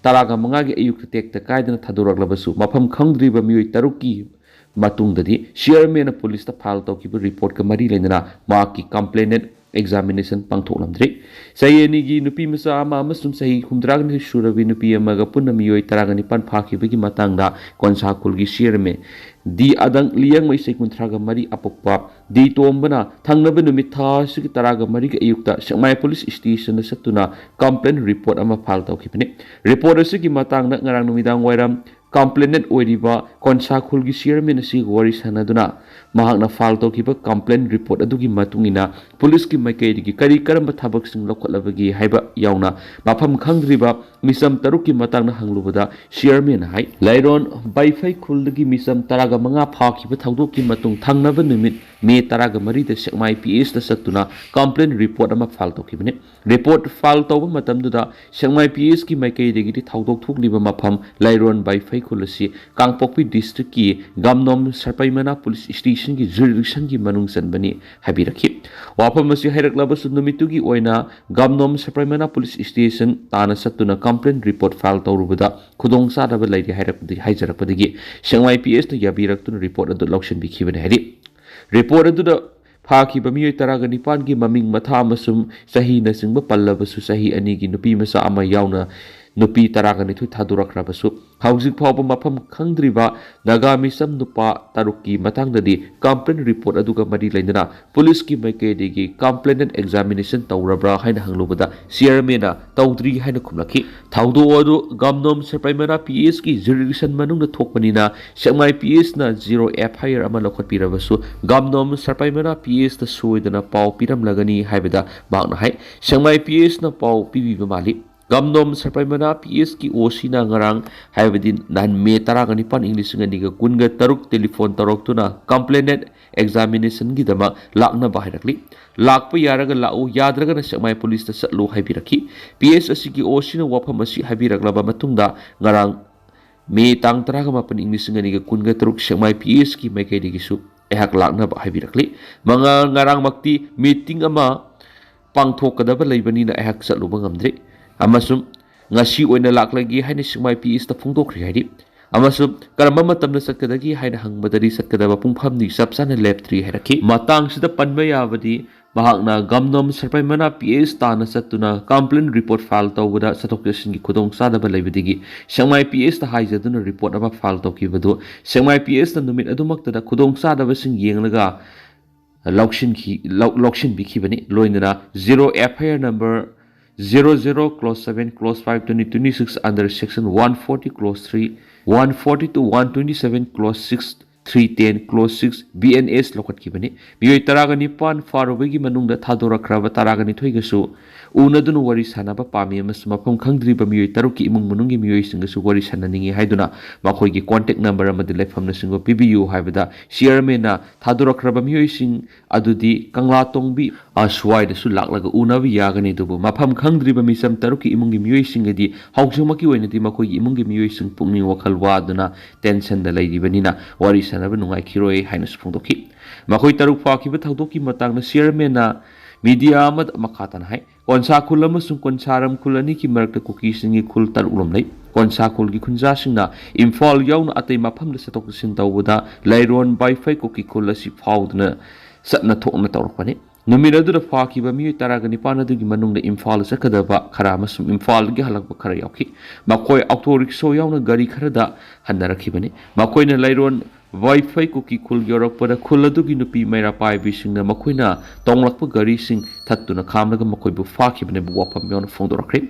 ꯇꯔꯥꯒ ꯃꯉꯥꯒꯤ ꯑꯌꯨꯛꯇ ꯇꯦꯛꯇ ꯀꯥꯏꯗꯅ ꯊꯥꯗꯣꯔꯛꯂꯕꯁꯨ ꯃꯐꯝ ꯈꯪꯗ꯭ꯔꯤꯕ ꯃꯤꯑꯣꯏ ꯇꯔꯨꯛꯀꯤ ꯃꯇꯨꯡꯗꯗꯤ ꯆꯤꯌꯔꯃꯦꯟꯅ ꯄꯨꯂꯤꯁꯇ ꯐꯥꯏꯜ ꯇꯧꯈꯤꯕ ꯔꯤꯄꯣꯔꯠꯀ ꯃꯔꯤ ꯂꯩꯅꯅ ꯃꯍꯥꯛꯀꯤ ꯀꯝꯄ꯭ꯂꯦꯅꯦꯟ ꯑꯦꯛꯖꯥꯃꯤꯅꯦꯁꯟ ꯄꯥꯡꯊꯣꯛꯂꯝꯗ꯭ꯔꯤ꯫ ꯆꯍꯤ ꯑꯅꯤꯒꯤ ꯅꯨꯄꯤ ꯃꯆꯥ ꯑꯃ ꯑꯃꯁꯨꯡ ꯆꯍꯤ ꯍꯨꯝꯗ꯭ꯔꯥꯒ ꯅꯤꯊꯣꯏ ꯁꯨꯔꯕꯤ ꯅꯨꯄꯤ ꯑꯃꯒ ꯄꯨꯟꯅ ꯃꯤꯑꯣꯏ ꯇꯔꯥꯒ ꯅꯤꯄꯥꯟ ꯐꯥꯈꯤꯕꯒꯤ ꯃꯇꯥꯡꯗ ꯀꯣꯟꯁꯥ ꯈꯨꯜꯒꯤ ꯆꯤꯌꯔꯃꯦꯟ ꯗꯤ ꯑꯗꯪ ꯂꯤꯌꯥꯡꯃꯩ, ꯆꯍꯤ ꯀꯨꯟꯊ꯭ꯔꯥꯒ ꯃꯔꯤ, ꯑꯄꯣꯛꯄ ꯗꯤ ꯇꯣꯝꯕꯅ ꯊꯪꯅꯕ ꯅꯨꯃꯤꯠ ꯊꯥ ꯑꯁꯤꯒꯤ ꯇꯔꯥꯒ ꯃꯔꯤꯒꯤ ꯑꯌꯨꯛꯇ ꯁꯦꯛꯃꯥꯏ ꯄꯨꯂꯤꯁ ꯁ꯭ꯇꯦꯁꯟꯗ ꯆꯠꯇꯨꯅ ꯀꯝꯄ꯭ꯂꯦꯟ ꯔꯤꯄꯣꯔꯠ ꯑꯃ ꯐꯥꯏꯜ ꯇꯧꯈꯤꯕꯅꯤ꯫ ꯔꯤꯄꯣꯔꯠ ꯑꯁꯤꯒꯤ ꯃꯇꯥꯡꯗ ꯉꯔꯥꯡ ꯅꯨꯃꯤꯗꯥꯡ ꯋꯥꯏꯔꯝ ꯀꯝꯄ꯭ꯂꯦꯅꯦꯟ ꯑꯣꯏꯔꯤꯕ ꯀꯣꯟꯁꯥ ꯈꯨꯜꯒꯤ ꯆꯤꯌꯔꯃꯦꯟ ꯑꯁꯤꯒ ꯋꯥꯔꯤ ꯁꯥꯟꯅꯗꯨꯅ ꯃꯍꯥꯛꯅ ꯐꯥꯏꯜ ꯇꯧꯈꯤꯕ ꯀꯝꯄ꯭ꯂꯦꯟ ꯔꯤꯄꯣꯔꯠ ꯑꯗꯨꯒꯤ ꯃꯇꯨꯡ ꯏꯟꯅ ꯄꯨꯂꯤꯁꯀꯤ ꯃꯥꯏꯀꯩꯗꯒꯤ ꯀꯔꯤ ꯀꯔꯝꯕ ꯊꯕꯛꯁꯤꯡ ꯂꯧꯈꯠꯂꯕꯒꯦ ꯍꯥꯏꯕ ꯌꯥꯎꯅ ꯃꯐꯝ ꯈꯪꯗ꯭ꯔꯤꯕ ꯃꯤꯆꯝ ꯇꯔꯨꯛꯀꯤ ꯃꯇꯥꯡꯗ ꯍꯪꯂꯨꯕꯗ ꯆꯤꯌꯔꯃꯦꯟꯅ ꯍꯥꯏ, ꯂꯩꯔꯣꯟ ꯕꯥꯏꯐꯩ ꯈꯨꯜꯗꯒꯤ ꯃꯤꯆꯝ ꯇꯔꯥꯒ ꯃꯉꯥ ꯐꯥꯈꯤꯕ ꯊꯧꯗꯣꯛꯀꯤ ꯃꯇꯨꯡ ꯊꯪꯅꯕ ꯅꯨꯃꯤꯠ ꯃꯦ ꯇꯔꯥꯒ ꯃꯔꯤꯗ ꯁꯦꯛꯃꯥꯏ ꯄꯤ ꯑꯦꯁꯇ ꯆꯠꯇꯨꯅ ꯀꯝꯄ꯭ꯂꯦꯟ ꯔꯤꯄꯣꯔꯠ ꯑꯃ ꯐꯥꯏꯜ ꯇꯧꯈꯤꯕꯅꯤ꯫ ꯔꯤꯄꯣꯔꯠ ꯐꯥꯏꯜ ꯇꯧꯕ ꯃꯇꯝꯗꯨꯗ ꯁꯦꯛꯃꯥꯏ ꯄꯤ ꯑꯦꯁꯀꯤ ꯃꯥꯏꯀꯩꯗꯒꯤꯗꯤ ꯊꯧꯗꯣꯛ ꯊꯣꯛꯂꯤꯕ ꯃꯐꯝ ꯂꯩꯔꯣꯟ ꯕꯥꯏꯐꯩ ꯈꯨꯜ ꯑꯁꯤ ꯀꯥꯡꯄꯣꯛꯄꯤ ꯗꯤꯁꯇ꯭ꯔꯤꯛꯀꯤ ꯒꯥꯝꯅꯣꯝ ꯁꯔꯄꯩꯃꯅꯥ ꯄꯨꯂꯤꯁ ꯁ꯭ꯇꯦꯁꯟ ꯒꯤ jurisdiction ꯒꯤ ꯃꯅꯨꯡ ꯆꯟꯕꯅꯤ ꯍꯥꯏꯕꯤꯔꯛꯈꯤ꯫ ꯋꯥꯐꯝ ꯑꯁꯤ ꯍꯥꯏꯔꯛꯂꯕꯁꯨ ꯅꯨꯃꯤꯠꯇꯨꯒꯤ ꯑꯣꯏꯅ ꯒꯥꯝꯅꯣꯝ ꯁꯄ꯭ꯔꯥꯏꯃꯅꯥ ꯄꯨꯂꯤꯁ ꯁ꯭ꯇꯦꯁꯟ ꯇꯥꯟꯅ ꯆꯠꯇꯨꯅ complaint report file ꯇꯧꯔꯨꯕꯗ ꯈꯨꯗꯣꯡꯆꯥꯗꯕ ꯂꯩꯔꯦ ꯍꯥꯏꯔꯛꯄꯗꯒꯤ, ꯍꯥꯏꯖꯔꯛꯄꯗꯒꯤ ꯁꯦꯛꯃꯥꯏ ꯄꯤ ꯑꯦꯁꯅ ꯌꯥꯕꯤꯔꯛꯇꯨꯅ report ꯑꯗꯨ ꯂꯧꯁꯤꯟꯕꯤꯈꯤꯕꯅꯤ ꯍꯥꯏꯔꯤ꯫ Report ꯑꯗꯨꯗ ꯐꯥꯈꯤꯕ ꯃꯤꯑꯣꯏ ꯇꯔꯥꯒ ꯅꯤꯄꯥꯟꯒꯤ ꯃꯃꯤꯡ, ꯃꯊꯥ ꯑꯃꯁꯨꯡ ꯆꯍꯤꯅꯆꯤꯡꯕ ꯄꯜꯂꯕꯁꯨ, ꯆꯍꯤ ꯑꯅꯤꯒꯤ ꯅꯨꯄꯤ ꯃꯆꯥ ꯑꯃ ꯌꯥꯎꯅ ꯅꯨꯄꯤ ꯇꯔꯥꯒ ꯅꯤꯊꯣꯏ ꯊꯥꯗꯣꯔꯛꯈ꯭ꯔꯕꯁꯨ, ꯍꯧꯖꯤꯛ ꯐꯥꯎꯕ ꯃꯐꯝ ꯈꯪꯗ꯭ꯔꯤꯕ ꯅꯥꯒꯥ ꯃꯤꯆꯝ ꯅꯨꯄꯥ ꯇꯔꯨꯛꯀꯤ ꯃꯇꯥꯡꯗꯗꯤ complaint report ꯑꯗꯨꯒ ꯃꯔꯤ ꯂꯩꯅꯅ ꯄꯨꯂꯤꯁꯀꯤ ꯃꯥꯏꯀꯩꯗꯒꯤ complainant examination ꯇꯧꯔꯕ꯭ꯔꯥ ꯍꯥꯏꯅ ꯍꯪꯂꯨꯕꯗ, ꯆꯤꯌꯔꯃꯦꯟꯅ ꯇꯧꯗ꯭ꯔꯤ ꯍꯥꯏꯅ ꯈꯨꯝꯂꯛꯈꯤ꯫ ꯊꯧꯗꯣꯛ ꯑꯗꯨ ꯒꯥꯝꯅꯣꯝ ꯁꯦꯛꯃꯥꯏ ꯄꯤ ꯑꯦꯁꯀꯤ jurisdiction ꯃꯅꯨꯡꯗ ꯊꯣꯛꯄꯅꯤꯅ, ꯁꯦꯛꯃꯥꯏ ꯄꯤ ꯑꯦꯁꯅ zero F I R ꯑꯃ ꯂꯧꯈꯠꯄꯤꯔꯕꯁꯨ, ꯒꯥꯝꯅꯣꯝ ꯁꯦꯛꯃꯥꯏ ꯄꯤ ꯑꯦꯁꯇ ꯁꯣꯏꯗꯅ ꯄꯥꯎ ꯄꯤꯔꯝꯂꯒꯅꯤ ꯍꯥꯏꯕꯗ ꯃꯍꯥꯛꯅ ꯍꯥꯏ꯫ ꯁꯦꯛꯃꯥꯏ ꯄꯤ ꯑꯦꯁꯅ ꯄꯥꯎ ꯄꯤꯕꯤꯕ ꯃꯥꯜꯂꯤ꯫ ꯒꯥꯝꯅꯣꯝ ꯁꯦꯛꯃꯥꯏ ꯄꯤ ꯑꯦꯁꯀꯤ ꯑꯣ ꯁꯤꯅ ꯉꯔꯥꯡ, ꯍꯥꯏꯕꯗꯤ ꯅꯍꯥꯟ ꯃꯦ ꯇꯔꯥꯒ ꯅꯤꯄꯥꯟ, ꯏꯪ ꯂꯤꯁꯤꯡ ꯑꯅꯤꯒ ꯀꯨꯟꯒ ꯇꯔꯨꯛ, ꯇꯦꯂꯤꯐꯣꯟ ꯇꯧꯔꯛꯇꯨꯅ complainant examinationꯒꯤꯗꯃꯛ ꯂꯥꯛꯅꯕ ꯍꯥꯏꯔꯛꯂꯤ꯫ ꯂꯥꯛꯄ ꯌꯥꯔꯒ ꯂꯥꯛꯎ, ꯌꯥꯗ꯭ꯔꯒꯅ ꯁꯦꯛꯃꯥꯏ ꯄꯨꯂꯤꯁꯇ ꯆꯠꯂꯨ ꯍꯥꯏꯕꯤꯔꯛꯈꯤ꯫ ꯄꯤ ꯑꯦꯁ ꯑꯁꯤꯒꯤ ꯑꯣ ꯁꯤꯅ ꯋꯥꯐꯝ ꯑꯁꯤ ꯍꯥꯏꯕꯤꯔꯛꯂꯕ ꯃꯇꯨꯡꯗ, ꯉꯔꯥꯡ ꯃꯦ ꯇꯥꯡ ꯇꯔꯥꯒ ꯃꯥꯄꯟ, ꯏꯪ ꯂꯤꯁꯤꯡ ꯑꯅꯤꯒ ꯀꯨꯟꯒ ꯇꯔꯨꯛ, ꯁꯦꯛꯃꯥꯏ ꯄꯤ ꯑꯦꯁꯀꯤ ꯃꯥꯏꯀꯩꯗꯒꯤꯁꯨ ꯑꯩꯍꯥꯛ ꯂꯥꯛꯅꯕ ꯍꯥꯏꯕꯤꯔꯛꯂꯤ꯫ ꯃꯉꯥ-, ꯉꯔꯥꯡꯃꯛꯇꯤ meeting ꯑꯃ ꯄꯥꯡꯊꯣꯛꯀꯗꯕ ꯂꯩꯕꯅꯤꯅ ꯑꯩꯍꯥꯛ ꯆꯠꯂꯨꯕ ꯉꯝꯗ꯭ꯔꯤ, ꯑꯃꯁꯨꯡ ꯉꯁꯤ ꯑꯣꯏꯅ ꯂꯥꯛꯂꯒꯦ ꯍꯥꯏꯅ ꯁꯦꯛꯃꯥꯏ ꯄꯤ ꯑꯦꯁꯇ ꯐꯣꯡꯗꯣꯛꯈ꯭ꯔꯦ ꯍꯥꯏꯔꯤ꯫ ꯑꯃꯁꯨꯡ ꯀꯔꯝꯕ ꯃꯇꯝꯗ ꯆꯠꯀꯗꯒꯦ ꯍꯥꯏꯅ ꯍꯪꯕꯗꯗꯤ, ꯆꯠꯀꯗꯕ ꯄꯨꯡꯐꯝꯗꯤ ꯆꯞ ꯆꯥꯅ ꯂꯦꯞꯇ꯭ꯔꯤ ꯍꯥꯏꯔꯛꯈꯤ꯫ ꯃꯇꯥꯡꯁꯤꯗ ꯄꯟꯕ ꯌꯥꯕꯗꯤ, ꯃꯍꯥꯛꯅ ꯒꯥꯝꯅꯣꯝ ꯁꯦꯛꯃꯥꯏ ꯄꯤ ꯑꯦꯁ ꯇꯥꯟꯅ ꯆꯠꯇꯨꯅ complaint report file ꯇꯧꯕꯗ ꯆꯠꯊꯣꯛ ꯆꯠꯁꯤꯟꯒꯤ ꯈꯨꯗꯣꯡꯆꯥꯗꯕ ꯂꯩꯕꯗꯒꯤ ꯁꯦꯛꯃꯥꯏ ꯄꯤ ꯑꯦꯁꯇ ꯍꯥꯏꯖꯗꯨꯅ report ꯑꯃ file ꯇꯧꯈꯤꯕꯗꯨ, ꯁꯦꯛꯃꯥꯏ ꯄꯤ ꯑꯦꯁꯅ ꯅꯨꯃꯤꯠ ꯑꯗꯨꯃꯛꯇꯗ ꯈꯨꯗꯣꯡꯆꯥꯗꯕꯁꯤꯡ ꯌꯦꯡꯂꯒ ꯂꯧꯁꯤꯟꯈꯤ-, ꯂꯧ-, ꯂꯧꯁꯤꯟꯕꯤꯈꯤꯕꯅꯤ꯫ ꯂꯣꯏꯅꯅ zero F I R number zero zero clause seven clause five twenty twenty-six under section one forty clause three, one forty to one twenty-seven clause six, three ten clause six, B N S ꯂꯧꯈꯠꯈꯤꯕꯅꯤ꯫ ꯃꯤꯑꯣꯏ ꯇꯔꯥꯒ ꯅꯤꯄꯥꯟ ꯐꯥꯔꯨꯕꯒꯤ ꯃꯅꯨꯡꯗ ꯊꯥꯗꯣꯔꯛꯈ꯭ꯔꯕ ꯇꯔꯥꯒ ꯅꯤꯊꯣꯏꯒꯁꯨ ꯎꯅꯗꯨꯅ ꯋꯥꯔꯤ ꯁꯥꯟꯅꯕ ꯄꯥꯝꯃꯤ ꯑꯃꯁꯨꯡ ꯃꯐꯝ ꯈꯪꯗ꯭ꯔꯤꯕ ꯃꯤꯑꯣꯏ ꯇꯔꯨꯛꯀꯤ ꯏꯃꯨꯡ ꯃꯅꯨꯡꯒꯤ ꯃꯤꯑꯣꯏꯁꯤꯡꯒꯁꯨ ꯋꯥꯔꯤ ꯁꯥꯟꯅꯅꯤꯡꯏ ꯍꯥꯏꯗꯨꯅ ꯃꯈꯣꯏꯒꯤ contact number ꯑꯃꯗꯤ ꯂꯩꯐꯝꯅꯆꯤꯡꯕ ꯄꯤꯕꯤꯌꯨ ꯍꯥꯏꯕꯗ, ꯆꯤꯌꯔꯃꯦꯟꯅ ꯊꯥꯗꯣꯔꯛꯈ꯭ꯔꯕ ꯃꯤꯑꯣꯏꯁꯤꯡ ꯑꯗꯨꯗꯤ ꯀꯪꯂꯥꯇꯣꯡꯕꯤ ꯑꯁ꯭ꯋꯥꯏꯗꯁꯨ ꯂꯥꯛꯂꯒ ꯎꯅꯕ ꯌꯥꯒꯅꯤ, ꯑꯗꯨꯕꯨ ꯃꯐꯝ ꯈꯪꯗ꯭ꯔꯤꯕ ꯃꯤꯆꯝ ꯇꯔꯨꯛꯀꯤ ꯏꯃꯨꯡꯒꯤ ꯃꯤꯑꯣꯏꯁꯤꯡꯒꯗꯤ ꯍꯧꯖꯤꯛꯃꯛꯀꯤ ꯑꯣꯏꯅꯗꯤ ꯃꯈꯣꯏꯒꯤ ꯏꯃꯨꯡꯒꯤ ꯃꯤꯑꯣꯏꯁꯤꯡ ꯄꯨꯛꯅꯤꯡ ꯋꯥꯈꯜ ꯋꯥꯗꯨꯅ tensionꯗ ꯂꯩꯔꯤꯕꯅꯤꯅ ꯋꯥꯔꯤ ꯁꯥꯟꯅ ꯁꯥꯟꯅꯕ ꯅꯨꯡꯉꯥꯏꯈꯤꯔꯣꯏ ꯍꯥꯏꯅꯁꯨ ꯐꯣꯡꯗꯣꯛꯈꯤ꯫ ꯃꯈꯣꯏ ꯇꯔꯨꯛ ꯐꯥꯈꯤꯕ ꯊꯧꯗꯣꯛꯀꯤ ꯃꯇꯥꯡꯗ ꯆꯤꯌꯔꯃꯦꯟꯅ ꯃꯤꯗꯤꯌꯥ ꯑꯃꯗ ꯃꯈꯥ ꯇꯥꯅ ꯍꯥꯏ, ꯀꯣꯟꯁꯥ ꯈꯨꯜ ꯑꯃꯁꯨꯡ ꯀꯣꯟꯁꯥꯔꯝ ꯈꯨꯜ ꯑꯅꯤꯒꯤ ꯃꯔꯛꯇ ꯀꯨꯀꯤꯁꯤꯡꯒꯤ ꯈꯨꯜ ꯇꯔꯨꯛ ꯔꯣꯝ ꯂꯩ꯫ ꯀꯣꯟꯁꯥ ꯈꯨꯜꯒꯤ ꯈꯨꯟꯖꯥꯁꯤꯡꯅ ꯏꯝꯐꯥꯜ ꯌꯥꯎꯅ ꯑꯇꯩ ꯃꯐꯝꯗ ꯆꯠꯊꯣꯛ ꯆꯠꯁꯤꯟ ꯇꯧꯕꯗ ꯂꯩꯔꯣꯟ ꯕꯥꯏꯐꯩ ꯀꯨꯀꯤ ꯈꯨꯜ ꯑꯁꯤ ꯐꯥꯎꯗꯨꯅ ꯆꯠꯅ ꯊꯣꯛꯅ ꯇꯧꯔꯛꯄꯅꯤ꯫ ꯅꯨꯃꯤꯠ ꯑꯗꯨꯗ ꯐꯥꯈꯤꯕ ꯃꯤꯑꯣꯏ ꯇꯔꯥꯒ ꯅꯤꯄꯥꯟ ꯑꯗꯨꯒꯤ ꯃꯅꯨꯡꯗ ꯏꯝꯐꯥꯜꯗ ꯆꯠꯀꯗꯕ ꯈꯔ ꯑꯃꯁꯨꯡ ꯏꯝꯐꯥꯜꯗꯒꯤ ꯍꯜꯂꯛꯄ ꯈꯔ ꯌꯥꯎꯈꯤ꯫ ꯃꯈꯣꯏ ꯑꯣꯇꯣ ꯔꯤꯛꯁꯣ ꯌꯥꯎꯅ ꯒꯥꯔꯤ ꯈꯔꯗ ꯍꯟꯅꯔꯛꯈꯤꯕꯅꯤ꯫ ꯃꯈꯣꯏꯅ ꯂꯩꯔꯣꯟ ꯕꯥꯏꯐꯩ ꯀꯨꯀꯤ ꯈꯨꯜ ꯌꯧꯔꯛꯄꯗ ꯈꯨꯜ ꯑꯗꯨꯒꯤ ꯅꯨꯄꯤ ꯃꯩꯔꯥ ꯄꯥꯏꯕꯤꯁꯤꯡꯅ ꯃꯈꯣꯏꯅ ꯇꯣꯡꯂꯛꯄ ꯒꯥꯔꯤꯁꯤꯡ ꯊꯠꯇꯨꯅ ꯈꯥꯝꯂꯒ ꯃꯈꯣꯏꯕꯨ ꯐꯥꯈꯤꯕꯅꯦꯕ ꯋꯥꯐꯝ ꯌꯥꯎꯅ ꯐꯣꯡꯗꯣꯔꯛꯈ꯭ꯔꯦ꯫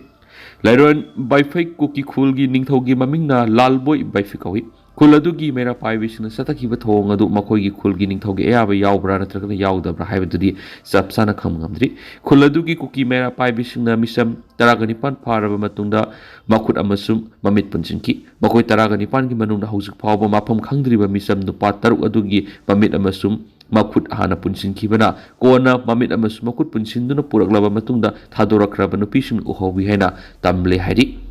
ꯂꯩꯔꯣꯟ ꯕꯥꯏꯐꯩ ꯀꯨꯀꯤ ꯈꯨꯜꯒꯤ ꯅꯤꯡꯊꯧꯒꯤ ꯃꯃꯤꯡꯅ ꯂꯥꯜꯕꯣꯏ ꯕꯥꯏꯐꯩ ꯀꯧꯏ꯫ ꯈꯨꯜ ꯑꯗꯨꯒꯤ ꯃꯩꯔꯥ ꯄꯥꯏꯕꯤꯁꯤꯡꯅ ꯆꯠꯊꯈꯤꯕ ꯊꯧꯑꯣꯡ ꯑꯗꯨ ꯃꯈꯣꯏꯒꯤ ꯈꯨꯜꯒꯤ ꯅꯤꯡꯊꯧꯒꯤ ꯑꯌꯥꯕ ꯌꯥꯎꯕ꯭ꯔꯥ ꯅꯠꯇ꯭ꯔꯒꯅ ꯌꯥꯎꯗꯕ꯭ꯔꯥ ꯍꯥꯏꯕꯗꯨꯗꯤ ꯆꯞ ꯆꯥꯅ ꯈꯪꯕ ꯉꯝꯗ꯭ꯔꯤ꯫ ꯈꯨꯜ ꯑꯗꯨꯒꯤ ꯀꯨꯀꯤ ꯃꯩꯔꯥ ꯄꯥꯏꯕꯤꯁꯤꯡꯅ ꯃꯤꯆꯝ ꯇꯔꯥꯒ ꯅꯤꯄꯥꯟ ꯐꯥꯔꯕ ꯃꯇꯨꯡꯗ ꯃꯈꯨꯠ ꯑꯃꯁꯨꯡ ꯃꯃꯤꯠ ꯄꯨꯟꯁꯤꯟꯈꯤ꯫ ꯃꯈꯣꯏ ꯇꯔꯥꯒ ꯅꯤꯄꯥꯟꯒꯤ ꯃꯅꯨꯡꯗ ꯍꯧꯖꯤꯛ ꯐꯥꯎꯕ ꯃꯐꯝ ꯈꯪꯗ꯭ꯔꯤꯕ ꯃꯤꯆꯝ ꯅꯨꯄꯥ ꯇꯔꯨꯛ ꯑꯗꯨꯒꯤ ꯃꯃꯤꯠ ꯑꯃꯁꯨꯡ ꯃꯈꯨꯠ ꯍꯥꯟꯅ ꯄꯨꯟꯁꯤꯟꯈꯤꯕꯅ ꯀꯣꯟꯅ ꯃꯃꯤꯠ ꯑꯃꯁꯨꯡ ꯃꯈꯨꯠ ꯄꯨꯟꯁꯤꯟꯗꯨꯅ ꯄꯨꯔꯛꯂꯕ ꯃꯇꯨꯡꯗ ꯊꯥꯗꯣꯔꯛꯈ꯭ꯔꯕ ꯅꯨꯄꯤꯁꯤꯡ ꯎꯍꯧꯏ ꯍꯥꯏꯅ ꯇꯝꯂꯦ ꯍꯥꯏꯔꯤ꯫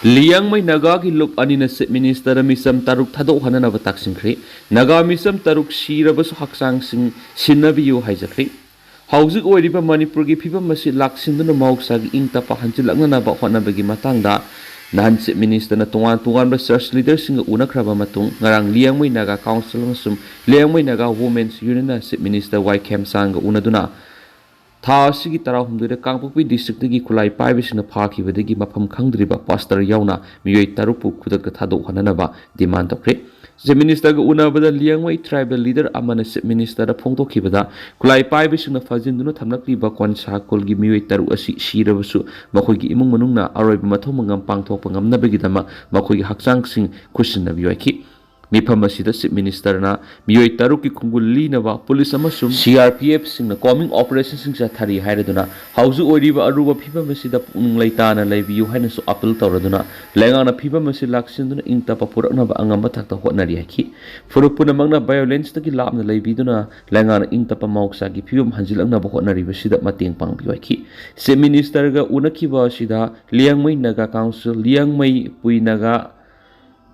ꯂꯤꯌꯥꯡꯃꯩ ꯅꯥꯒꯥꯒꯤ ꯂꯨꯞ ꯑꯅꯤꯅ ꯆꯤꯐ ꯃꯤꯅꯤꯁꯇꯔꯗ ꯃꯤꯆꯝ ꯇꯔꯨꯛ ꯊꯥꯗꯣꯛꯍꯟꯅꯅꯕ ꯇꯥꯛꯁꯤꯟꯈ꯭ꯔꯦ꯫ ꯅꯥꯒꯥ ꯃꯤꯆꯝ ꯇꯔꯨꯛ ꯁꯤꯔꯕꯁꯨ ꯍꯛꯆꯥꯡꯁꯤꯡ ꯁꯤꯟꯅꯕꯤꯌꯨ ꯍꯥꯏꯖꯈ꯭ꯔꯦ꯫ ꯍꯧꯖꯤꯛ ꯑꯣꯏꯔꯤꯕ ꯃꯅꯤꯄꯨꯔꯒꯤ ꯐꯤꯕꯝ ꯑꯁꯤ ꯂꯥꯛꯁꯤꯟꯗꯨꯅ ꯃꯍꯧꯁꯥꯒꯤ ꯏꯪ ꯇꯞꯄ ꯍꯟꯖꯤꯜꯂꯛꯅꯅꯕ ꯍꯣꯠꯅꯕꯒꯤ ꯃꯇꯥꯡꯗ ꯅꯍꯥꯟ ꯆꯤꯐ ꯃꯤꯅꯤꯁꯇꯔꯅ ꯇꯣꯉꯥꯟ ꯇꯣꯉꯥꯟꯕ ꯆꯔꯆ ꯂꯤꯗꯔꯁꯤꯡꯒ ꯎꯅꯈ꯭ꯔꯕ ꯃꯇꯨꯡ ꯉꯔꯥꯡ ꯂꯤꯌꯥꯡꯃꯩ ꯅꯥꯒꯥ ꯀꯥꯎꯟꯁꯤꯜ ꯑꯃꯁꯨꯡ ꯂꯤꯌꯥꯡꯃꯩ ꯅꯥꯒꯥ ꯋꯨꯃꯦꯟꯁ ꯌꯨꯅꯤꯌꯟꯅ ꯆꯤꯐ ꯃꯤꯅꯤꯁꯇꯔ ꯋꯥꯏ ꯈꯦꯝꯆꯥꯡꯒ ꯎꯅꯗꯨꯅ ꯊꯥ ꯑꯁꯤꯒꯤ ꯇꯔꯥꯍꯨꯝꯗꯣꯏꯗ ꯀꯥꯡꯄꯣꯛꯄꯤ ꯗꯤꯁꯇ꯭ꯔꯤꯛꯇꯒꯤ ꯈꯨꯠꯂꯥꯏ ꯄꯥꯏꯕꯁꯤꯡꯅ ꯐꯥꯈꯤꯕꯗꯒꯤ ꯃꯐꯝ ꯈꯪꯗ꯭ꯔꯤꯕ ꯄꯥꯁꯇꯔ ꯌꯥꯎꯅ ꯃꯤꯑꯣꯏ ꯇꯔꯨꯛꯄꯨ ꯈꯨꯗꯛꯇ ꯊꯥꯗꯣꯛꯍꯟꯅꯅꯕ ꯗꯤꯃꯥꯟ ꯇꯧꯈ꯭ꯔꯦ꯫ ꯆꯤꯐ ꯃꯤꯅꯤꯁꯇꯔꯒ ꯎꯅꯕꯗ ꯂꯤꯌꯥꯡꯃꯩ ꯇ꯭ꯔꯥꯏꯕꯦꯜ ꯂꯤꯗꯔ ꯑꯃꯅ ꯆꯤꯐ ꯃꯤꯅꯤꯁꯇꯔꯗ ꯐꯣꯡꯗꯣꯛꯈꯤꯕꯗ ꯈꯨꯠꯂꯥꯏ ꯄꯥꯏꯕꯁꯤꯡꯅ ꯐꯥꯖꯤꯟꯗꯨꯅ ꯊꯝꯂꯛꯂꯤꯕ ꯀꯣꯟꯁꯥ ꯈꯨꯜꯒꯤ ꯃꯤꯑꯣꯏ ꯇꯔꯨꯛ ꯑꯁꯤ ꯁꯤꯔꯕꯁꯨ ꯃꯈꯣꯏꯒꯤ ꯏꯃꯨꯡ ꯃꯅꯨꯡꯅ ꯑꯔꯣꯏꯕ ꯃꯊꯧ ꯃꯉꯝ ꯄꯥꯡꯊꯣꯛꯄ ꯉꯝꯅꯕꯒꯤꯗꯃꯛ ꯃꯈꯣꯏꯒꯤ ꯍꯛꯆꯥꯡꯁꯤꯡ ꯈꯨꯠꯁꯤꯟꯅꯕꯤꯌꯨ ꯍꯥꯏꯈꯤ꯫ ꯃꯤꯐꯝ ꯑꯁꯤꯗ ꯆꯤꯐ ꯃꯤꯅꯤꯁꯇꯔꯅ ꯃꯤꯑꯣꯏ ꯇꯔꯨꯛꯀꯤ ꯈꯣꯡꯒꯨꯜ ꯂꯤꯅꯕ ꯄꯨꯂꯤꯁ ꯑꯃꯁꯨꯡ ꯁꯤ ꯑꯥꯔ ꯄꯤ ꯑꯦꯐꯁꯤꯡꯅ ꯀꯣꯃꯤꯡ ꯑꯣꯄꯔꯦꯁꯟꯁꯤꯡ ꯆꯠꯊꯔꯤ ꯍꯥꯏꯔꯗꯨꯅ ꯍꯧꯖꯤꯛ ꯑꯣꯏꯔꯤꯕ ꯑꯔꯨꯕ ꯐꯤꯕꯝ ꯑꯁꯤꯗ ꯄꯨꯛꯅꯤꯡ ꯂꯩꯇꯥꯅ ꯂꯩꯕꯤꯌꯨ ꯍꯥꯏꯅꯁꯨ ꯑꯄꯤꯜ ꯇꯧꯔꯗꯨꯅ ꯂꯩꯉꯥꯛꯅ ꯐꯤꯕꯝ ꯑꯁꯤ ꯂꯥꯛꯁꯤꯟꯗꯨꯅ ꯏꯪ ꯇꯞꯄ ꯄꯨꯔꯛꯅꯕ ꯑꯉꯝꯕ ꯊꯥꯛꯇ ꯍꯣꯠꯅꯔꯤ ꯍꯥꯏꯈꯤ꯫ ꯐꯨꯔꯨꯞ ꯄꯨꯝꯅꯃꯛꯅ ꯚꯥꯏꯑꯣꯂꯦꯟꯁꯇꯒꯤ ꯂꯥꯞꯅ ꯂꯩꯕꯤꯗꯨꯅ ꯂꯩꯉꯥꯛꯅ ꯏꯪ ꯇꯞꯄ ꯃꯍꯧꯁꯥꯒꯤ ꯐꯤꯕꯝ ꯍꯟꯖꯤꯜꯂꯛꯅꯕ ꯍꯣꯠꯅꯔꯤꯕꯁꯤꯗ ꯃꯇꯦꯡ ꯄꯥꯡꯕꯤꯌꯨ ꯍꯥꯏꯈꯤ꯫ ꯆꯤꯐ ꯃꯤꯅꯤꯁꯇꯔꯒ ꯎꯅꯈꯤꯕ ꯑꯁꯤꯗ ꯂꯤꯌꯥꯡꯃꯩ ꯅꯥꯒꯥ ꯀꯥꯎꯟꯁꯤꯜ, ꯂꯤꯌꯥꯡꯃꯩ ꯄꯨꯏ ꯅꯥꯒꯥ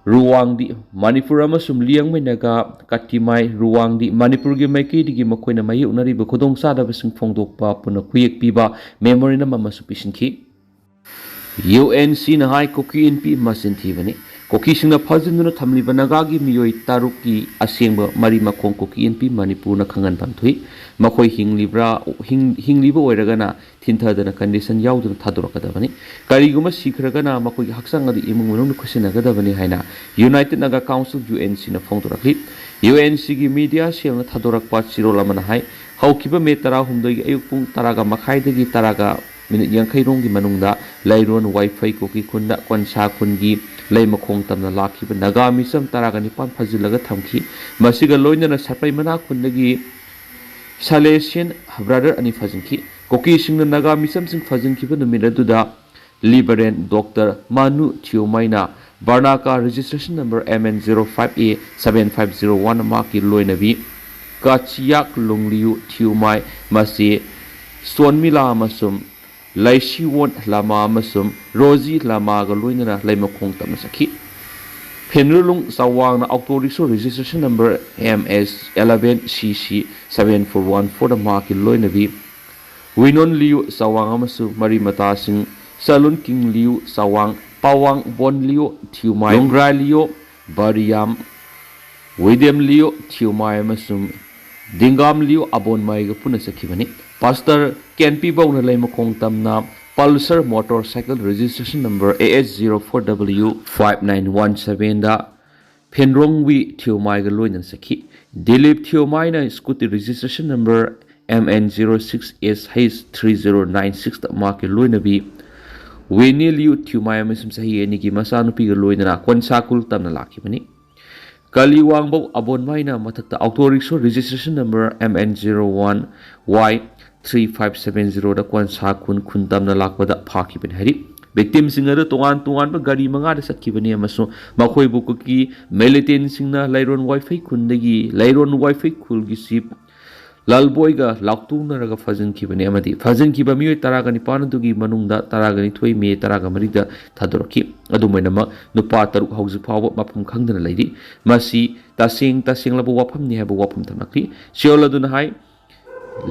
ꯔꯨꯋꯥꯡꯗꯤ ꯃꯅꯤꯄꯨꯔ ꯑꯃꯁꯨꯡ ꯂꯤꯌꯥꯡꯃꯩ ꯅꯥꯒꯥ ꯀꯥꯇꯤꯃꯥꯏ ꯔꯨꯋꯥꯡꯗꯤ ꯃꯅꯤꯄꯨꯔꯒꯤ ꯃꯥꯏꯀꯩꯗꯒꯤ ꯃꯈꯣꯏꯅ ꯃꯥꯌꯣꯛꯅꯔꯤꯕ ꯈꯨꯗꯣꯡꯆꯥꯗꯕꯁꯤꯡ ꯐꯣꯡꯗꯣꯛꯄ ꯄꯨꯟꯅ ꯈꯨꯌꯦꯛ ꯄꯤꯕ memorandum ꯑꯃꯁꯨ ꯄꯤꯁꯤꯟꯈꯤ꯫ UNCꯅ ꯍꯥꯏ ꯀꯨꯀꯤ ꯏꯟꯄꯤ ꯃꯆꯤꯟ ꯊꯤꯕꯅꯤ꯫ ꯀꯨꯀꯤꯁꯤꯡꯅ ꯐꯥꯖꯤꯟꯗꯨꯅ ꯊꯝꯂꯤꯕ ꯅꯥꯒꯥꯒꯤ ꯃꯤꯑꯣꯏ ꯇꯔꯨꯛꯀꯤ ꯑꯁꯦꯡꯕ ꯃꯔꯤ ꯃꯈꯣꯡ ꯀꯨꯀꯤ ꯏꯟꯄꯤ ꯃꯅꯤꯄꯨꯔꯅ ꯈꯪꯍꯟꯐꯝ ꯊꯣꯛꯏ꯫ ꯃꯈꯣꯏ ꯍꯤꯡꯂꯤꯕ꯭ꯔꯥ, ꯍꯤꯡ-, ꯍꯤꯡꯂꯤꯕ ꯑꯣꯏꯔꯒꯅ ꯊꯤꯟꯊꯗꯅ condition ꯌꯥꯎꯗꯅ ꯊꯥꯗꯣꯔꯛꯀꯗꯕꯅꯤ꯫ ꯀꯔꯤꯒꯨꯝꯕ ꯁꯤꯈ꯭ꯔꯒꯅ ꯃꯈꯣꯏꯒꯤ ꯍꯛꯆꯥꯡ ꯑꯗꯨ ꯏꯃꯨꯡ ꯃꯅꯨꯡꯅ ꯈꯨꯠꯁꯤꯟꯅꯒꯗꯕꯅꯤ ꯍꯥꯏꯅ United Naga Council, UNCꯅ ꯐꯣꯡꯗꯣꯔꯛꯂꯤ꯫ UNCꯒꯤ media cellꯅ ꯊꯥꯗꯣꯔꯛꯄ ꯆꯦꯔꯣꯜ ꯑꯃꯅ ꯍꯥꯏ, ꯍꯧꯈꯤꯕ May ꯇꯔꯥꯍꯨꯝꯗꯣꯏꯒꯤ ꯑꯌꯨꯛ ꯄꯨꯡ ꯇꯔꯥꯒ ꯃꯈꯥꯏꯗꯒꯤ ꯇꯔꯥꯒ minute ꯌꯥꯡꯈꯩ ꯔꯣꯝꯒꯤ ꯃꯅꯨꯡꯗ ꯂꯩꯔꯣꯟ ꯋꯥꯏꯐꯩ ꯀꯨꯀꯤ ꯈꯨꯟꯗ ꯀꯣꯟꯁꯥ ꯈꯨꯟꯒꯤ ꯂꯩꯃꯈꯣꯡ ꯇꯝꯅ ꯂꯥꯛꯈꯤꯕ ꯅꯥꯒꯥ ꯃꯤꯆꯝ ꯇꯔꯥꯒ ꯅꯤꯄꯥꯟ ꯐꯥꯖꯤꯜꯂꯒ ꯊꯝꯈꯤ꯫ ꯃꯁꯤꯒ ꯂꯣꯏꯅꯅ ꯁꯠꯄꯩ ꯃꯅꯥ ꯈꯨꯟꯗꯒꯤ Salesian brother ꯑꯅꯤ ꯐꯥꯖꯤꯟꯈꯤ꯫ ꯀꯨꯀꯤꯁꯤꯡꯅ ꯅꯥꯒꯥ ꯃꯤꯆꯝꯁꯤꯡ ꯐꯥꯖꯤꯟꯈꯤꯕ ꯅꯨꯃꯤꯠ ꯑꯗꯨꯗ Reverend Doctor ꯃꯥꯅꯨ ꯊꯤꯌꯣꯃꯥꯏꯅ ꯕꯔꯅꯥꯀꯥ registration number MN zero five A seven five zero one ꯃꯍꯥꯛꯀꯤ ꯂꯣꯏꯅꯕꯤ ꯀꯥꯆꯤꯌꯥꯛ ꯂꯣꯡꯂꯤꯌꯨ ꯊꯤꯌꯣꯃꯥꯏ, ꯃꯆꯦ ꯁꯣꯟꯃꯤꯂꯥ ꯑꯃꯁꯨꯡ ꯂꯩꯁꯤꯋꯣꯟ ꯂꯃꯥ ꯑꯃꯁꯨꯡ ꯔꯣꯖꯤ ꯂꯃꯥꯒ ꯂꯣꯏꯅꯅ ꯂꯩꯃꯈꯣꯡ ꯇꯝꯅ ꯆꯠꯈꯤ꯫ ꯐꯦꯟꯔꯨꯂꯨꯡ ꯆꯋꯥꯡꯅ auto rickshaw registration number MS eleven CC seven four one four ꯗ ꯃꯍꯥꯛꯀꯤ ꯂꯣꯏꯅꯕꯤ ꯋꯤꯅꯣꯟ ꯂꯤꯌꯨ ꯆꯋꯥꯡ ꯑꯃꯁꯨꯡ ꯃꯔꯤ ꯃꯇꯥꯁꯤꯡ ꯆꯂꯨꯟ ꯀꯤꯡ ꯂꯤꯌꯨ ꯆꯋꯥꯡ, ꯄꯥꯋꯥꯡ ꯕꯣꯟ ꯂꯤꯌꯨ ꯊꯤꯌꯨꯃꯥꯏ, ꯂꯣꯡꯒ꯭ꯔꯥꯏ ꯂꯤꯌꯨ ꯕꯥꯔꯤꯌꯥꯝ, ꯋꯤꯗꯤꯌꯝ ꯂꯤꯌꯨ ꯊꯤꯌꯨꯃꯥꯏ ꯑꯃꯁꯨꯡ ꯗꯤꯡꯒꯥꯝ ꯂꯤꯌꯨ ꯑꯕꯣꯟꯃꯥꯏꯒ ꯄꯨꯟꯅ ꯆꯠꯈꯤꯕꯅꯤ꯫ Pastor ꯀꯦꯟꯄꯤ ꯕꯧꯅ ꯂꯩꯃꯈꯣꯡ ꯇꯝꯅ Pulsar motorcycle registration number AS zero four W five nine one seven ꯗ ꯐꯦꯟꯔꯣꯡꯋꯤ ꯊꯤꯌꯣꯃꯥꯏꯒ ꯂꯣꯏꯅꯅ ꯆꯠꯈꯤ꯫ Dilip ꯊꯤꯌꯣꯃꯥꯏꯅ scooty registration number MN zero six SH three zero nine six ꯗ ꯃꯍꯥꯛꯀꯤ ꯂꯣꯏꯅꯕꯤ ꯋꯤꯅꯤ ꯂꯤꯌꯨ ꯊꯤꯌꯣꯃꯥꯏ ꯑꯃꯁꯨꯡ ꯆꯍꯤ ꯑꯅꯤꯒꯤ ꯃꯆꯥꯅꯨꯄꯤꯒ ꯂꯣꯏꯅꯅ ꯀꯣꯟꯁꯥ ꯈꯨꯜ ꯇꯝꯅ ꯂꯥꯛꯈꯤꯕꯅꯤ꯫ ꯀꯂꯤ ꯋꯥꯡꯕꯧ ꯑꯕꯣꯟꯃꯥꯏꯅ ꯃꯊꯛꯇ auto rickshaw registration number MN zero one Y three five seven zero ꯗ ꯀꯣꯟꯁꯥ ꯈꯨꯟ ꯈꯨꯟ ꯇꯝꯅ ꯂꯥꯛꯄꯗ ꯐꯥꯈꯤꯕꯅꯤ ꯍꯥꯏꯔꯤ꯫ Victimꯁꯤꯡ ꯑꯗꯨ ꯇꯣꯉꯥꯟ ꯇꯣꯉꯥꯟꯕ ꯒꯥꯔꯤ ꯃꯉꯥꯗ ꯆꯠꯈꯤꯕꯅꯤ ꯑꯃꯁꯨꯡ ꯃꯈꯣꯏꯕꯨ ꯀꯨꯀꯤ militantꯁꯤꯡꯅ ꯂꯩꯔꯣꯟ ꯋꯥꯏꯐꯩ ꯈꯨꯟꯗꯒꯤ ꯂꯩꯔꯣꯟ ꯋꯥꯏꯐꯩ ꯈꯨꯜꯒꯤ chief ꯂꯥꯜꯕꯣꯏꯒ ꯂꯥꯎꯇꯨꯅꯔꯒ ꯐꯥꯖꯤꯟꯈꯤꯕꯅꯤ ꯑꯃꯗꯤ ꯐꯥꯖꯤꯟꯈꯤꯕ ꯃꯤꯑꯣꯏ ꯇꯔꯥꯒ ꯅꯤꯄꯥꯟ ꯑꯗꯨꯒꯤ ꯃꯅꯨꯡꯗ ꯇꯔꯥꯒ ꯅꯤꯊꯣꯏ ꯃꯦ ꯇꯔꯥꯒ ꯃꯔꯤꯗ ꯊꯥꯗꯣꯔꯛꯈꯤ꯫ ꯑꯗꯨꯝ ꯑꯣꯏꯅꯃꯛ, ꯅꯨꯄꯥ ꯇꯔꯨꯛ ꯍꯧꯖꯤꯛ ꯐꯥꯎꯕ ꯃꯐꯝ ꯈꯪꯗꯅ ꯂꯩꯔꯤ꯫ ꯃꯁꯤ ꯇꯁꯦꯡ ꯇꯁꯦꯡꯂꯕ ꯋꯥꯐꯝꯅꯤ ꯍꯥꯏꯕ ꯋꯥꯐꯝ ꯊꯝꯂꯛꯂꯤ꯫ ꯁꯤꯑꯣꯜ ꯑꯗꯨꯅ ꯍꯥꯏ,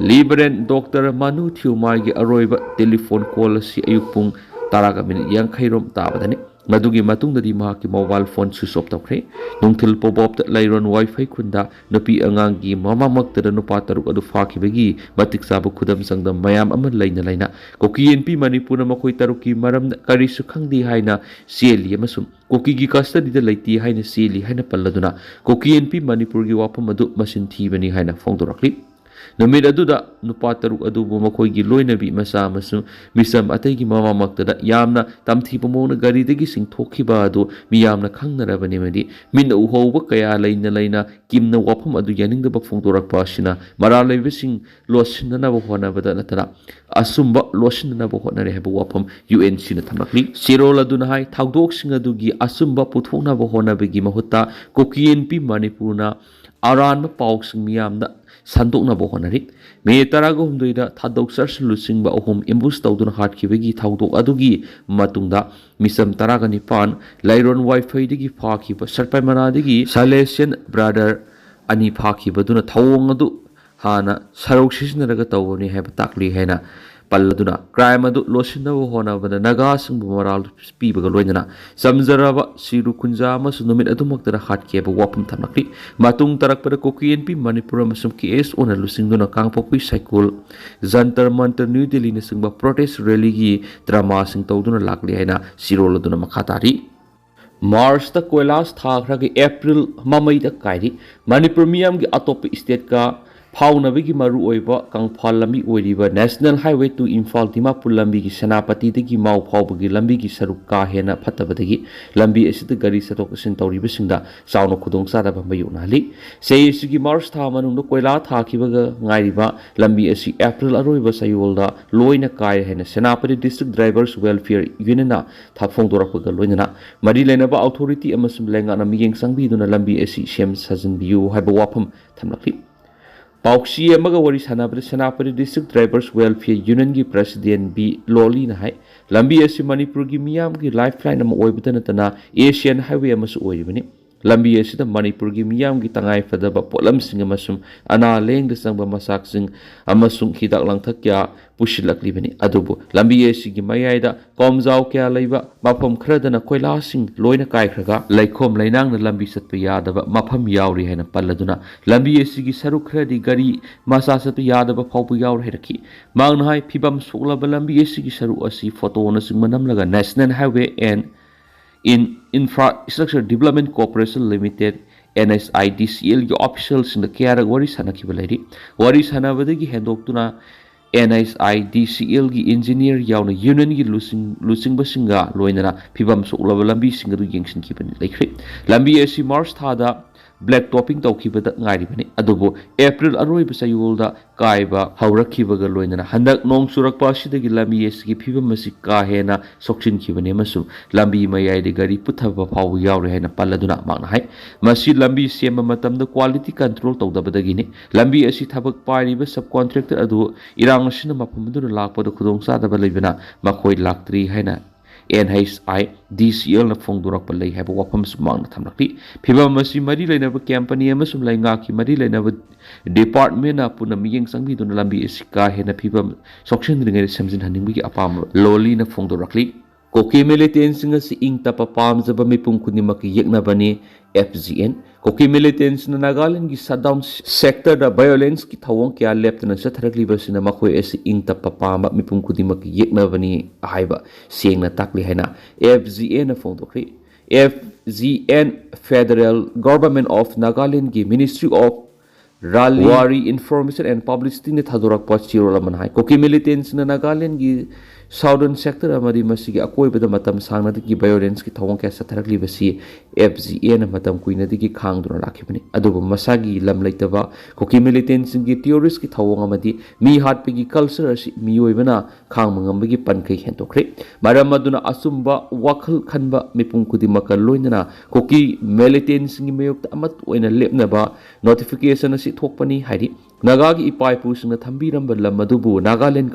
ꯂꯤꯕꯔꯦꯟ ꯗꯣꯛꯇꯔ ꯃꯅꯨ ꯊꯤꯎꯃꯥꯏꯒꯤ ꯑꯔꯣꯏꯕ ꯇꯦꯂꯤꯐꯣꯟ ꯀꯣꯜ ꯑꯁꯤ ꯑꯌꯨꯛ ꯄꯨꯡ ꯇꯔꯥꯒ ꯃꯤꯅꯤꯠ ꯌꯥꯡꯈꯩ ꯔꯣꯝ ꯇꯥꯕꯗꯅꯤ꯫ ꯃꯗꯨꯒꯤ ꯃꯇꯨꯡꯗꯗꯤ ꯃꯍꯥꯛꯀꯤ ꯃꯣꯕꯥꯏꯜ ꯐꯣꯟ ꯁ꯭ꯋꯤꯆ ꯑꯣꯐ ꯇꯧꯈ꯭ꯔꯦ꯫ ꯅꯨꯡꯊꯤꯜ ꯄꯣꯕꯣꯞꯇ ꯂꯩꯔꯣꯟ ꯋꯥꯏꯐꯩ ꯈꯨꯟꯗ ꯅꯨꯄꯤ ꯑꯉꯥꯡꯒꯤ ꯃꯃꯥꯃꯛꯇꯗ ꯅꯨꯄꯥ ꯇꯔꯨꯛ ꯑꯗꯨ ꯐꯥꯈꯤꯕꯒꯤ ꯃꯇꯤꯛ ꯆꯥꯕ ꯈꯨꯗꯝ ꯆꯥꯡꯗꯝ ꯃꯌꯥꯝ ꯑꯃ ꯂꯩꯅ ꯂꯩꯅ ꯀꯨꯀꯤ ꯑꯦꯟ ꯄꯤ ꯃꯅꯤꯄꯨꯔꯅ ꯃꯈꯣꯏ ꯇꯔꯨꯛꯀꯤ ꯃꯔꯝꯗ ꯀꯔꯤꯁꯨ ꯈꯪꯗꯦ ꯍꯥꯏꯅ ꯆꯦꯜꯂꯤ ꯑꯃꯁꯨꯡ ꯀꯨꯀꯤꯒꯤ ꯀꯁꯇꯗꯤꯗ ꯂꯩꯇꯦ ꯍꯥꯏꯅ ꯆꯦꯜꯂꯤ ꯍꯥꯏꯅ ꯄꯜꯂꯗꯨꯅ ꯀꯨꯀꯤ ꯑꯦꯟ ꯄꯤ ꯃꯅꯤꯄꯨꯔꯒꯤ ꯋꯥꯐꯝ ꯑꯗꯨ ꯃꯆꯤꯟ ꯊꯤꯕꯅꯤ ꯍꯥꯏꯅ ꯐꯣꯡꯗꯣꯔꯛꯂꯤ꯫ ꯅꯨꯃꯤꯠ ꯑꯗꯨꯗ ꯅꯨꯄꯥ ꯇꯔꯨꯛ ꯑꯗꯨꯕꯨ ꯃꯈꯣꯏꯒꯤ ꯂꯣꯏꯅꯕꯤ ꯃꯆꯥ ꯑꯃꯁꯨꯡ ꯃꯤꯆꯝ ꯑꯇꯩꯒꯤ ꯃꯃꯥꯃꯛꯇꯗ ꯌꯥꯝꯅ ꯇꯝꯊꯤꯕ ꯃꯑꯣꯡꯗ ꯒꯥꯔꯤꯗꯒꯤ ꯆꯤꯡꯊꯣꯛꯈꯤꯕ ꯑꯗꯨ ꯃꯤꯌꯥꯝꯅ ꯈꯪꯅꯔꯕꯅꯤ ꯑꯃꯗꯤ ꯃꯤꯠꯅ ꯎꯍꯧꯕ ꯀꯌꯥ ꯂꯩꯅ ꯂꯩꯅ ꯀꯤꯝꯅ ꯋꯥꯐꯝ ꯑꯗꯨ ꯌꯥꯅꯤꯡꯗꯕ ꯐꯣꯡꯗꯣꯔꯛꯄ ꯑꯁꯤꯅ ꯃꯔꯥꯜ ꯂꯩꯕꯁꯤꯡ ꯂꯣꯠꯁꯤꯟꯅꯅꯕ ꯍꯣꯠꯅꯕꯗ ꯅꯠꯇꯅ ꯑꯆꯨꯝꯕ ꯂꯣꯠꯁꯤꯟꯅꯅꯕ ꯍꯣꯠꯅꯔꯦ ꯍꯥꯏꯕ ꯋꯥꯐꯝ ꯌꯨ ꯑꯦꯟ ꯁꯤꯅ ꯊꯝꯂꯛꯂꯤ꯫ ꯁꯤꯔꯣꯜ ꯑꯗꯨꯅ ꯍꯥꯏ, ꯊꯧꯗꯣꯛꯁꯤꯡ ꯑꯗꯨꯒꯤ ꯑꯆꯨꯝꯕ ꯄꯨꯊꯣꯛꯅꯕ ꯍꯣꯠꯅꯕꯒꯤ ꯃꯍꯨꯠꯇ ꯀꯨꯀꯤ ꯑꯦꯟ ꯄꯤ ꯃꯅꯤꯄꯨꯔꯅ ꯑꯔꯥꯟꯕ ꯄꯥꯎꯁꯤꯡ ꯃꯤꯌꯥꯝꯗ ꯁꯟꯗꯣꯛꯅꯕ ꯍꯣꯠꯅꯔꯤ꯫ ꯃꯦ ꯇꯔꯥꯒ ꯍꯨꯝꯗꯣꯏꯗ ꯊꯥꯗꯣꯛꯆꯔꯁꯨ ꯂꯨꯆꯤꯡꯕ ꯑꯍꯨꯝ ꯑꯦꯝꯕꯨꯁ ꯇꯧꯗꯨꯅ ꯍꯥꯠꯈꯤꯕꯒꯤ ꯊꯧꯗꯣꯛ ꯑꯗꯨꯒꯤ ꯃꯇꯨꯡꯗ ꯃꯤꯆꯝ ꯇꯔꯥꯒ ꯅꯤꯄꯥꯟ ꯂꯩꯔꯣꯟ ꯋꯥꯏꯐꯩꯗꯒꯤ ꯐꯥꯈꯤꯕ ꯁꯔꯄꯥꯏꯃꯅꯥꯗꯒꯤ ꯁꯥꯂꯦꯁꯤꯌꯟ ꯕ꯭ꯔꯥꯗꯔ ꯑꯅꯤ ꯐꯥꯈꯤꯕꯗꯨꯅ ꯊꯧꯑꯣꯡ ꯑꯗꯨ ꯍꯥꯟꯅ ꯁꯔꯧ ꯁꯤꯖꯤꯟꯅꯔꯒ ꯇꯧꯕꯅꯤ ꯍꯥꯏꯕ ꯇꯥꯛꯂꯤ ꯍꯥꯏꯅ ꯄꯜꯂꯗꯨꯅ ꯀ꯭ꯔꯥꯏꯝ ꯑꯗꯨ ꯂꯣꯠꯁꯤꯟꯅꯕ ꯍꯣꯠꯅꯕꯗ ꯅꯥꯒꯥꯁꯤꯡꯕꯨ ꯃꯔꯥꯜ ꯄꯤꯕꯒ ꯂꯣꯏꯅꯅ ꯆꯝꯖꯔꯕ ꯁꯤꯔꯨ ꯈꯨꯟꯖꯥ ꯑꯃꯁꯨꯡ ꯅꯨꯃꯤꯠ ꯑꯗꯨꯃꯛꯇꯗ ꯍꯥꯠꯈꯤ ꯍꯥꯏꯕ ꯋꯥꯐꯝ ꯊꯝꯂꯛꯂꯤ꯫ ꯃꯇꯨꯡ ꯇꯥꯔꯛꯄꯗ ꯀꯨꯀꯤ ꯑꯦꯟ ꯄꯤ ꯃꯅꯤꯄꯨꯔ ꯑꯃꯁꯨꯡ ꯀꯦ ꯑꯦꯁ ꯑꯣꯅ ꯂꯨꯆꯤꯡꯗꯨꯅ ꯀꯥꯡꯄꯣꯛꯄꯤ, ꯁꯥꯏꯀꯨꯜ, ꯖꯟꯇꯔ ꯃꯟꯇꯔ, ꯅ꯭ꯌꯨ ꯗꯤꯜꯂꯤꯅꯆꯤꯡꯕ ꯄ꯭ꯔꯣꯇꯦꯁ ꯔꯦꯂꯤꯒꯤ ꯗ꯭ꯔꯃꯥꯁꯤꯡ ꯇꯧꯗꯨꯅ ꯂꯥꯛꯂꯤ ꯍꯥꯏꯅ ꯁꯤꯔꯣꯜ ꯑꯗꯨꯅ ꯃꯈꯥ ꯇꯥꯔꯤ꯫ ꯃꯥꯔꯆꯇ ꯀꯣꯏꯂꯥꯁ ꯊꯥꯈ꯭ꯔꯒ ꯑꯦꯄ꯭ꯔꯤꯜ ꯃꯃꯩꯗ ꯀꯥꯏꯔꯤ꯫ ꯃꯅꯤꯄꯨꯔ ꯃꯤꯌꯥꯝꯒꯤ ꯑꯇꯣꯞꯄ ꯁ꯭ꯇꯦꯠꯀ ꯐꯥꯎꯅꯕꯒꯤ ꯃꯔꯨꯑꯣꯏꯕ ꯀꯪꯐꯥꯜ ꯂꯝꯕꯤ ꯑꯣꯏꯔꯤꯕ national highway two Imphal Dimapur ꯂꯝꯕꯤꯒꯤ ꯁꯦꯅꯥꯄꯇꯤꯗꯒꯤ ꯃꯥꯎ ꯐꯥꯎꯕꯒꯤ ꯂꯝꯕꯤꯒꯤ ꯁꯔꯨꯛ ꯀꯥ ꯍꯦꯟꯅ ꯐꯠꯇꯕꯗꯒꯤ ꯂꯝꯕꯤ ꯑꯁꯤꯗ ꯒꯥꯔꯤ ꯆꯠꯊꯣꯛ ꯆꯠꯁꯤꯟ ꯇꯧꯔꯤꯕꯁꯤꯡꯗ ꯆꯥꯎꯅ ꯈꯨꯗꯣꯡꯆꯥꯗꯕ ꯃꯥꯌꯣꯛꯅꯍꯜꯂꯤ꯫ ꯁꯤ ꯑꯦ ꯁꯤꯒꯤ ꯃꯥꯔꯆ ꯊꯥ ꯃꯅꯨꯡꯗ ꯀꯣꯏꯂꯥ ꯊꯥꯈꯤꯕꯒ ꯉꯥꯏꯔꯤꯕ ꯂꯝꯕꯤ ꯑꯁꯤ ꯑꯦꯄ꯭ꯔꯤꯜ ꯑꯔꯣꯏꯕ ꯆꯌꯣꯜꯗ ꯂꯣꯏꯅ ꯀꯥꯏꯔꯦ ꯍꯥꯏꯅ ꯁꯦꯅꯥꯄꯇꯤ ꯗꯤꯁꯇ꯭ꯔꯤꯛ ꯗ꯭ꯔꯥꯏꯚꯔꯁ ꯋꯦꯜꯐꯤꯌꯔ ꯌꯨꯅꯤꯌꯟꯅ ꯊ-, ꯐꯣꯡꯗꯣꯔꯛꯄꯒ ꯂꯣꯏꯅꯅ ꯃꯔꯤ ꯂꯩꯅꯕ ꯑꯣꯊꯣꯔꯤꯇꯤ ꯑꯃꯁꯨꯡ ꯂꯩꯉꯥꯛꯅ ꯃꯤꯠꯌꯦꯡ ꯆꯪꯕꯤꯗꯨꯅ ꯂꯝꯕꯤ ꯑꯁꯤ ꯁꯦꯝ ꯁꯥꯖꯤꯟꯕꯤꯌꯨ ꯍꯥꯏꯕ ꯋꯥꯐꯝ ꯊꯝꯂꯛꯂꯤ꯫ ꯄꯥꯎꯆꯦ ꯑꯃꯒ ꯋꯥꯔꯤ ꯁꯥꯟꯅꯕꯗ ꯁꯦꯅꯥꯄꯇꯤ District Drivers Welfare Unionꯒꯤ President ꯕꯤ ꯂꯣꯂꯤꯅ ꯍꯥꯏ, ꯂꯝꯕꯤ ꯑꯁꯤ ꯃꯅꯤꯄꯨꯔꯒꯤ ꯃꯤꯌꯥꯝꯒꯤ lifeline ꯑꯃ ꯑꯣꯏꯕꯇ ꯅꯠꯇꯅ Asian Highway ꯑꯃꯁꯨ ꯑꯣꯏꯔꯤꯕꯅꯤ꯫ ꯂꯝꯕꯤ ꯑꯁꯤꯗ ꯃꯅꯤꯄꯨꯔꯒꯤ ꯃꯤꯌꯥꯝꯒꯤ ꯇꯉꯥꯏ ꯐꯗꯕ ꯄꯣꯠꯂꯝꯁꯤꯡ ꯑꯃꯁꯨꯡ ꯑꯅꯥ ꯂꯥꯌꯦꯡꯗ ꯆꯪꯕ ꯃꯆꯥꯛꯁꯤꯡ ꯑꯃꯁꯨꯡ ꯍꯤꯗꯥꯛ ꯂꯥꯡꯊꯛ ꯀꯌꯥ ꯄꯨꯁꯤꯜꯂꯛꯂꯤꯕꯅꯤ꯫ ꯑꯗꯨꯕꯨ ꯂꯝꯕꯤ ꯑꯁꯤꯒꯤ ꯃꯌꯥꯏꯗ ꯀꯣꯝꯖꯥꯎ ꯀꯌꯥ ꯂꯩꯕ ꯃꯐꯝ ꯈꯔꯗꯅ ꯀꯣꯏꯂꯥꯁꯤꯡ ꯂꯣꯏꯅ ꯀꯥꯏꯈ꯭ꯔꯒ ꯂꯩꯈꯣꯝ ꯂꯩꯅꯥꯡꯅ ꯂꯝꯕꯤ ꯆꯠꯄ ꯌꯥꯗꯕ ꯃꯐꯝ ꯌꯥꯎꯔꯤ ꯍꯥꯏꯅ ꯄꯜꯂꯗꯨꯅ, ꯂꯝꯕꯤ ꯑꯁꯤꯒꯤ ꯁꯔꯨꯛ ꯈꯔꯗꯤ ꯒꯥꯔꯤ ꯃꯆꯥ ꯆꯠꯄ ꯌꯥꯗꯕ ꯐꯥꯎꯕ ꯌꯥꯎꯔꯦ ꯍꯥꯏꯔꯛꯈꯤ꯫ ꯃꯍꯥꯛꯅ ꯍꯥꯏ, ꯐꯤꯕꯝ ꯁꯣꯛꯂꯕ ꯂꯝꯕꯤ ꯑꯁꯤꯒꯤ ꯁꯔꯨꯛ ꯑꯁꯤ ꯐꯣꯇꯣꯅꯆꯤꯡꯕ ꯅꯝꯂꯒ National Highway and in Infrastructure Development Corporation Limited, NHIDCLꯒꯤ officialꯁꯤꯡꯗ ꯀꯌꯥꯔꯛ ꯋꯥꯔꯤ ꯁꯥꯟꯅꯈꯤꯕ ꯂꯩꯔꯤ꯫ ꯋꯥꯔꯤ ꯁꯥꯟꯅꯕꯗꯒꯤ ꯍꯦꯟꯗꯣꯛꯇꯨꯅ NHIDCLꯒꯤ engineer ꯌꯥꯎꯅ unionꯒꯤ ꯂꯨꯆꯤꯡ-, ꯂꯨꯆꯤꯡꯕꯁꯤꯡꯒ ꯂꯣꯏꯅꯅ ꯐꯤꯕꯝ ꯁꯣꯛꯂꯕ ꯂꯝꯕꯤꯁꯤꯡ ꯑꯗꯨ ꯌꯦꯡꯁꯤꯟꯈꯤꯕ ꯂꯩꯈ꯭ꯔꯦ꯫ ꯂꯝꯕꯤ ꯑꯁꯤ March ꯊꯥꯗ black topping ꯇꯧꯈꯤꯕꯗ ꯉꯥꯏꯔꯤꯕꯅꯤ꯫ ꯑꯗꯨꯕꯨ April ꯑꯔꯣꯏꯕ ꯆꯌꯣꯜꯗ ꯀꯥꯏꯕ ꯍꯧꯔꯛꯈꯤꯕꯒ ꯂꯣꯏꯅꯅ ꯍꯟꯗꯛ ꯅꯣꯡ ꯆꯨꯔꯛꯄ ꯑꯁꯤꯗꯒꯤ ꯂꯝꯕꯤ ꯑꯁꯤꯒꯤ ꯐꯤꯕꯝ ꯑꯁꯤ ꯀꯥ ꯍꯦꯟꯅ ꯁꯣꯛꯆꯤꯟꯈꯤꯕꯅꯤ ꯑꯃꯁꯨꯡ ꯂꯝꯕꯤ ꯃꯌꯥꯏꯗ ꯒꯥꯔꯤ ꯄꯨꯊꯕ ꯐꯥꯎꯕ ꯌꯥꯎꯔꯦ ꯍꯥꯏꯅ ꯄꯜꯂꯗꯨꯅ ꯃꯍꯥꯛꯅ ꯍꯥꯏ, ꯃꯁꯤ ꯂꯝꯕꯤ ꯁꯦꯝꯕ ꯃꯇꯝꯗ quality control ꯇꯧꯗꯕꯗꯒꯤꯅꯤ꯫ ꯂꯝꯕꯤ ꯑꯁꯤ ꯊꯕꯛ ꯄꯥꯏꯔꯤꯕ subcontractor ꯑꯗꯨ ꯏꯔꯥꯡ ꯑꯁꯤꯅ ꯃꯐꯝ ꯑꯗꯨꯗ ꯂꯥꯛꯄꯗ ꯈꯨꯗꯣꯡꯆꯥꯗꯕ ꯂꯩꯕꯅ ꯃꯈꯣꯏ ꯂꯥꯛꯇ꯭ꯔꯤ ꯍꯥꯏꯅ NHIDCLꯅ ꯐꯣꯡꯗꯣꯔꯛꯄ ꯂꯩ ꯍꯥꯏꯕ ꯋꯥꯐꯝꯁꯨ ꯃꯍꯥꯛꯅ ꯊꯝꯂꯛꯂꯤ꯫ ꯐꯤꯕꯝ ꯑꯁꯤ ꯃꯔꯤ ꯂꯩꯅꯕ company ꯑꯃꯁꯨꯡ ꯂꯩꯉꯥꯛꯀꯤ ꯃꯔꯤ ꯂꯩꯅꯕ departmentꯅ ꯄꯨꯟꯅ ꯃꯤꯠꯌꯦꯡ ꯆꯪꯕꯤꯗꯨꯅ ꯂꯝꯕꯤ ꯑꯁꯤ ꯀꯥ ꯍꯦꯟꯅ ꯐꯤꯕꯝ ꯁꯣꯛꯆꯤꯟꯗ꯭ꯔꯤꯉꯩꯗ ꯁꯦꯝꯖꯤꯟꯍꯟꯅꯤꯡꯕꯒꯤ ꯑꯄꯥꯝꯕ ꯂꯣꯂꯤꯅ ꯐꯣꯡꯗꯣꯔꯛꯂꯤ꯫ ꯀꯨꯀꯤ militantꯁꯤꯡ ꯑꯁꯤ ꯏꯪ ꯇꯞꯄ ꯄꯥꯝꯖꯕ ꯃꯤꯄꯨꯝ ꯈꯨꯗꯤꯡꯃꯛꯀꯤ ꯌꯦꯛꯅꯕꯅꯤ, FGN꯫ ꯀꯨꯀꯤ militantꯁꯤꯡꯅ ꯅꯥꯒꯥꯂꯦꯟꯗꯒꯤ shutdown sectorꯗ violenceꯀꯤ ꯊꯧꯑꯣꯡ ꯀꯌꯥ ꯂꯦꯞꯇꯅ ꯆꯠꯊꯔꯛꯂꯤꯕꯁꯤꯅ ꯃꯈꯣꯏ ꯑꯁꯤ ꯏꯪ ꯇꯞꯄ ꯄꯥꯝꯕ ꯃꯤꯄꯨꯝ ꯈꯨꯗꯤꯡꯃꯛꯀꯤ ꯌꯦꯛꯅꯕꯅꯤ ꯍꯥꯏꯕ ꯁꯦꯡꯅ ꯇꯥꯛꯂꯤ ꯍꯥꯏꯅ FGNꯅ ꯐꯣꯡꯗꯣꯛꯈ꯭ꯔꯤ꯫ FGN Federal Government of Nagalandꯒꯤ Ministry of Rally Information and Publicityꯅ ꯊꯥꯗꯣꯔꯛꯄ ꯆꯦꯔꯣꯜ ꯑꯃꯅ ꯍꯥꯏ, ꯀꯨꯀꯤ militantꯁꯤꯡꯅ ꯅꯥꯒꯥꯂꯦꯟꯗꯒꯤ Southern sector ꯑꯃꯗꯤ ꯃꯁꯤꯒꯤ ꯑꯀꯣꯏꯕꯗ ꯃꯇꯝ ꯁꯥꯡꯅꯗꯒꯤ violenceꯀꯤ ꯊꯧꯑꯣꯡ ꯀꯌꯥ ꯆꯠꯊꯔꯛꯂꯤꯕꯁꯤ F G Aꯅ ꯃꯇꯝ ꯀꯨꯏꯅꯗꯒꯤ ꯈꯥꯡꯗꯨꯅ ꯂꯥꯛꯈꯤꯕꯅꯤ꯫ ꯑꯗꯨꯕꯨ ꯃꯁꯥꯒꯤ ꯂꯝ ꯂꯩꯇꯕ ꯀꯨꯀꯤ militantꯁꯤꯡꯒꯤ terroristꯀꯤ ꯊꯧꯑꯣꯡ ꯑꯃꯗꯤ ꯃꯤ ꯍꯥꯠꯄꯒꯤ culture ꯑꯁꯤ ꯃꯤꯑꯣꯏꯕꯅ ꯈꯥꯡꯕ ꯉꯝꯕꯒꯤ ꯄꯟꯈꯩ ꯍꯦꯟꯗꯣꯛꯈ꯭ꯔꯦ꯫ ꯃꯔꯝ ꯑꯗꯨꯅ ꯑꯆꯨꯝꯕ ꯋꯥꯈꯜ ꯈꯟꯕ ꯃꯤꯄꯨꯝ ꯈꯨꯗꯤꯡꯃꯛꯀ ꯂꯣꯏꯅꯅ ꯀꯨꯀꯤ militantꯁꯤꯡꯒꯤ ꯃꯥꯌꯣꯛꯇ ꯑꯃꯠꯇ ꯑꯣꯏꯅ ꯂꯦꯞꯅꯕ notification ꯑꯁꯤ ꯊꯣꯛꯄꯅꯤ ꯍꯥꯏꯔꯤ꯫ ꯅꯥꯒꯥꯒꯤ ꯏꯄꯥ ꯏꯄꯨꯁꯤꯡꯅ ꯊꯝꯕꯤꯔꯝꯕ ꯂꯝ ꯑꯗꯨꯕꯨ ꯅꯥꯒꯥꯂꯦꯟ ꯀꯧ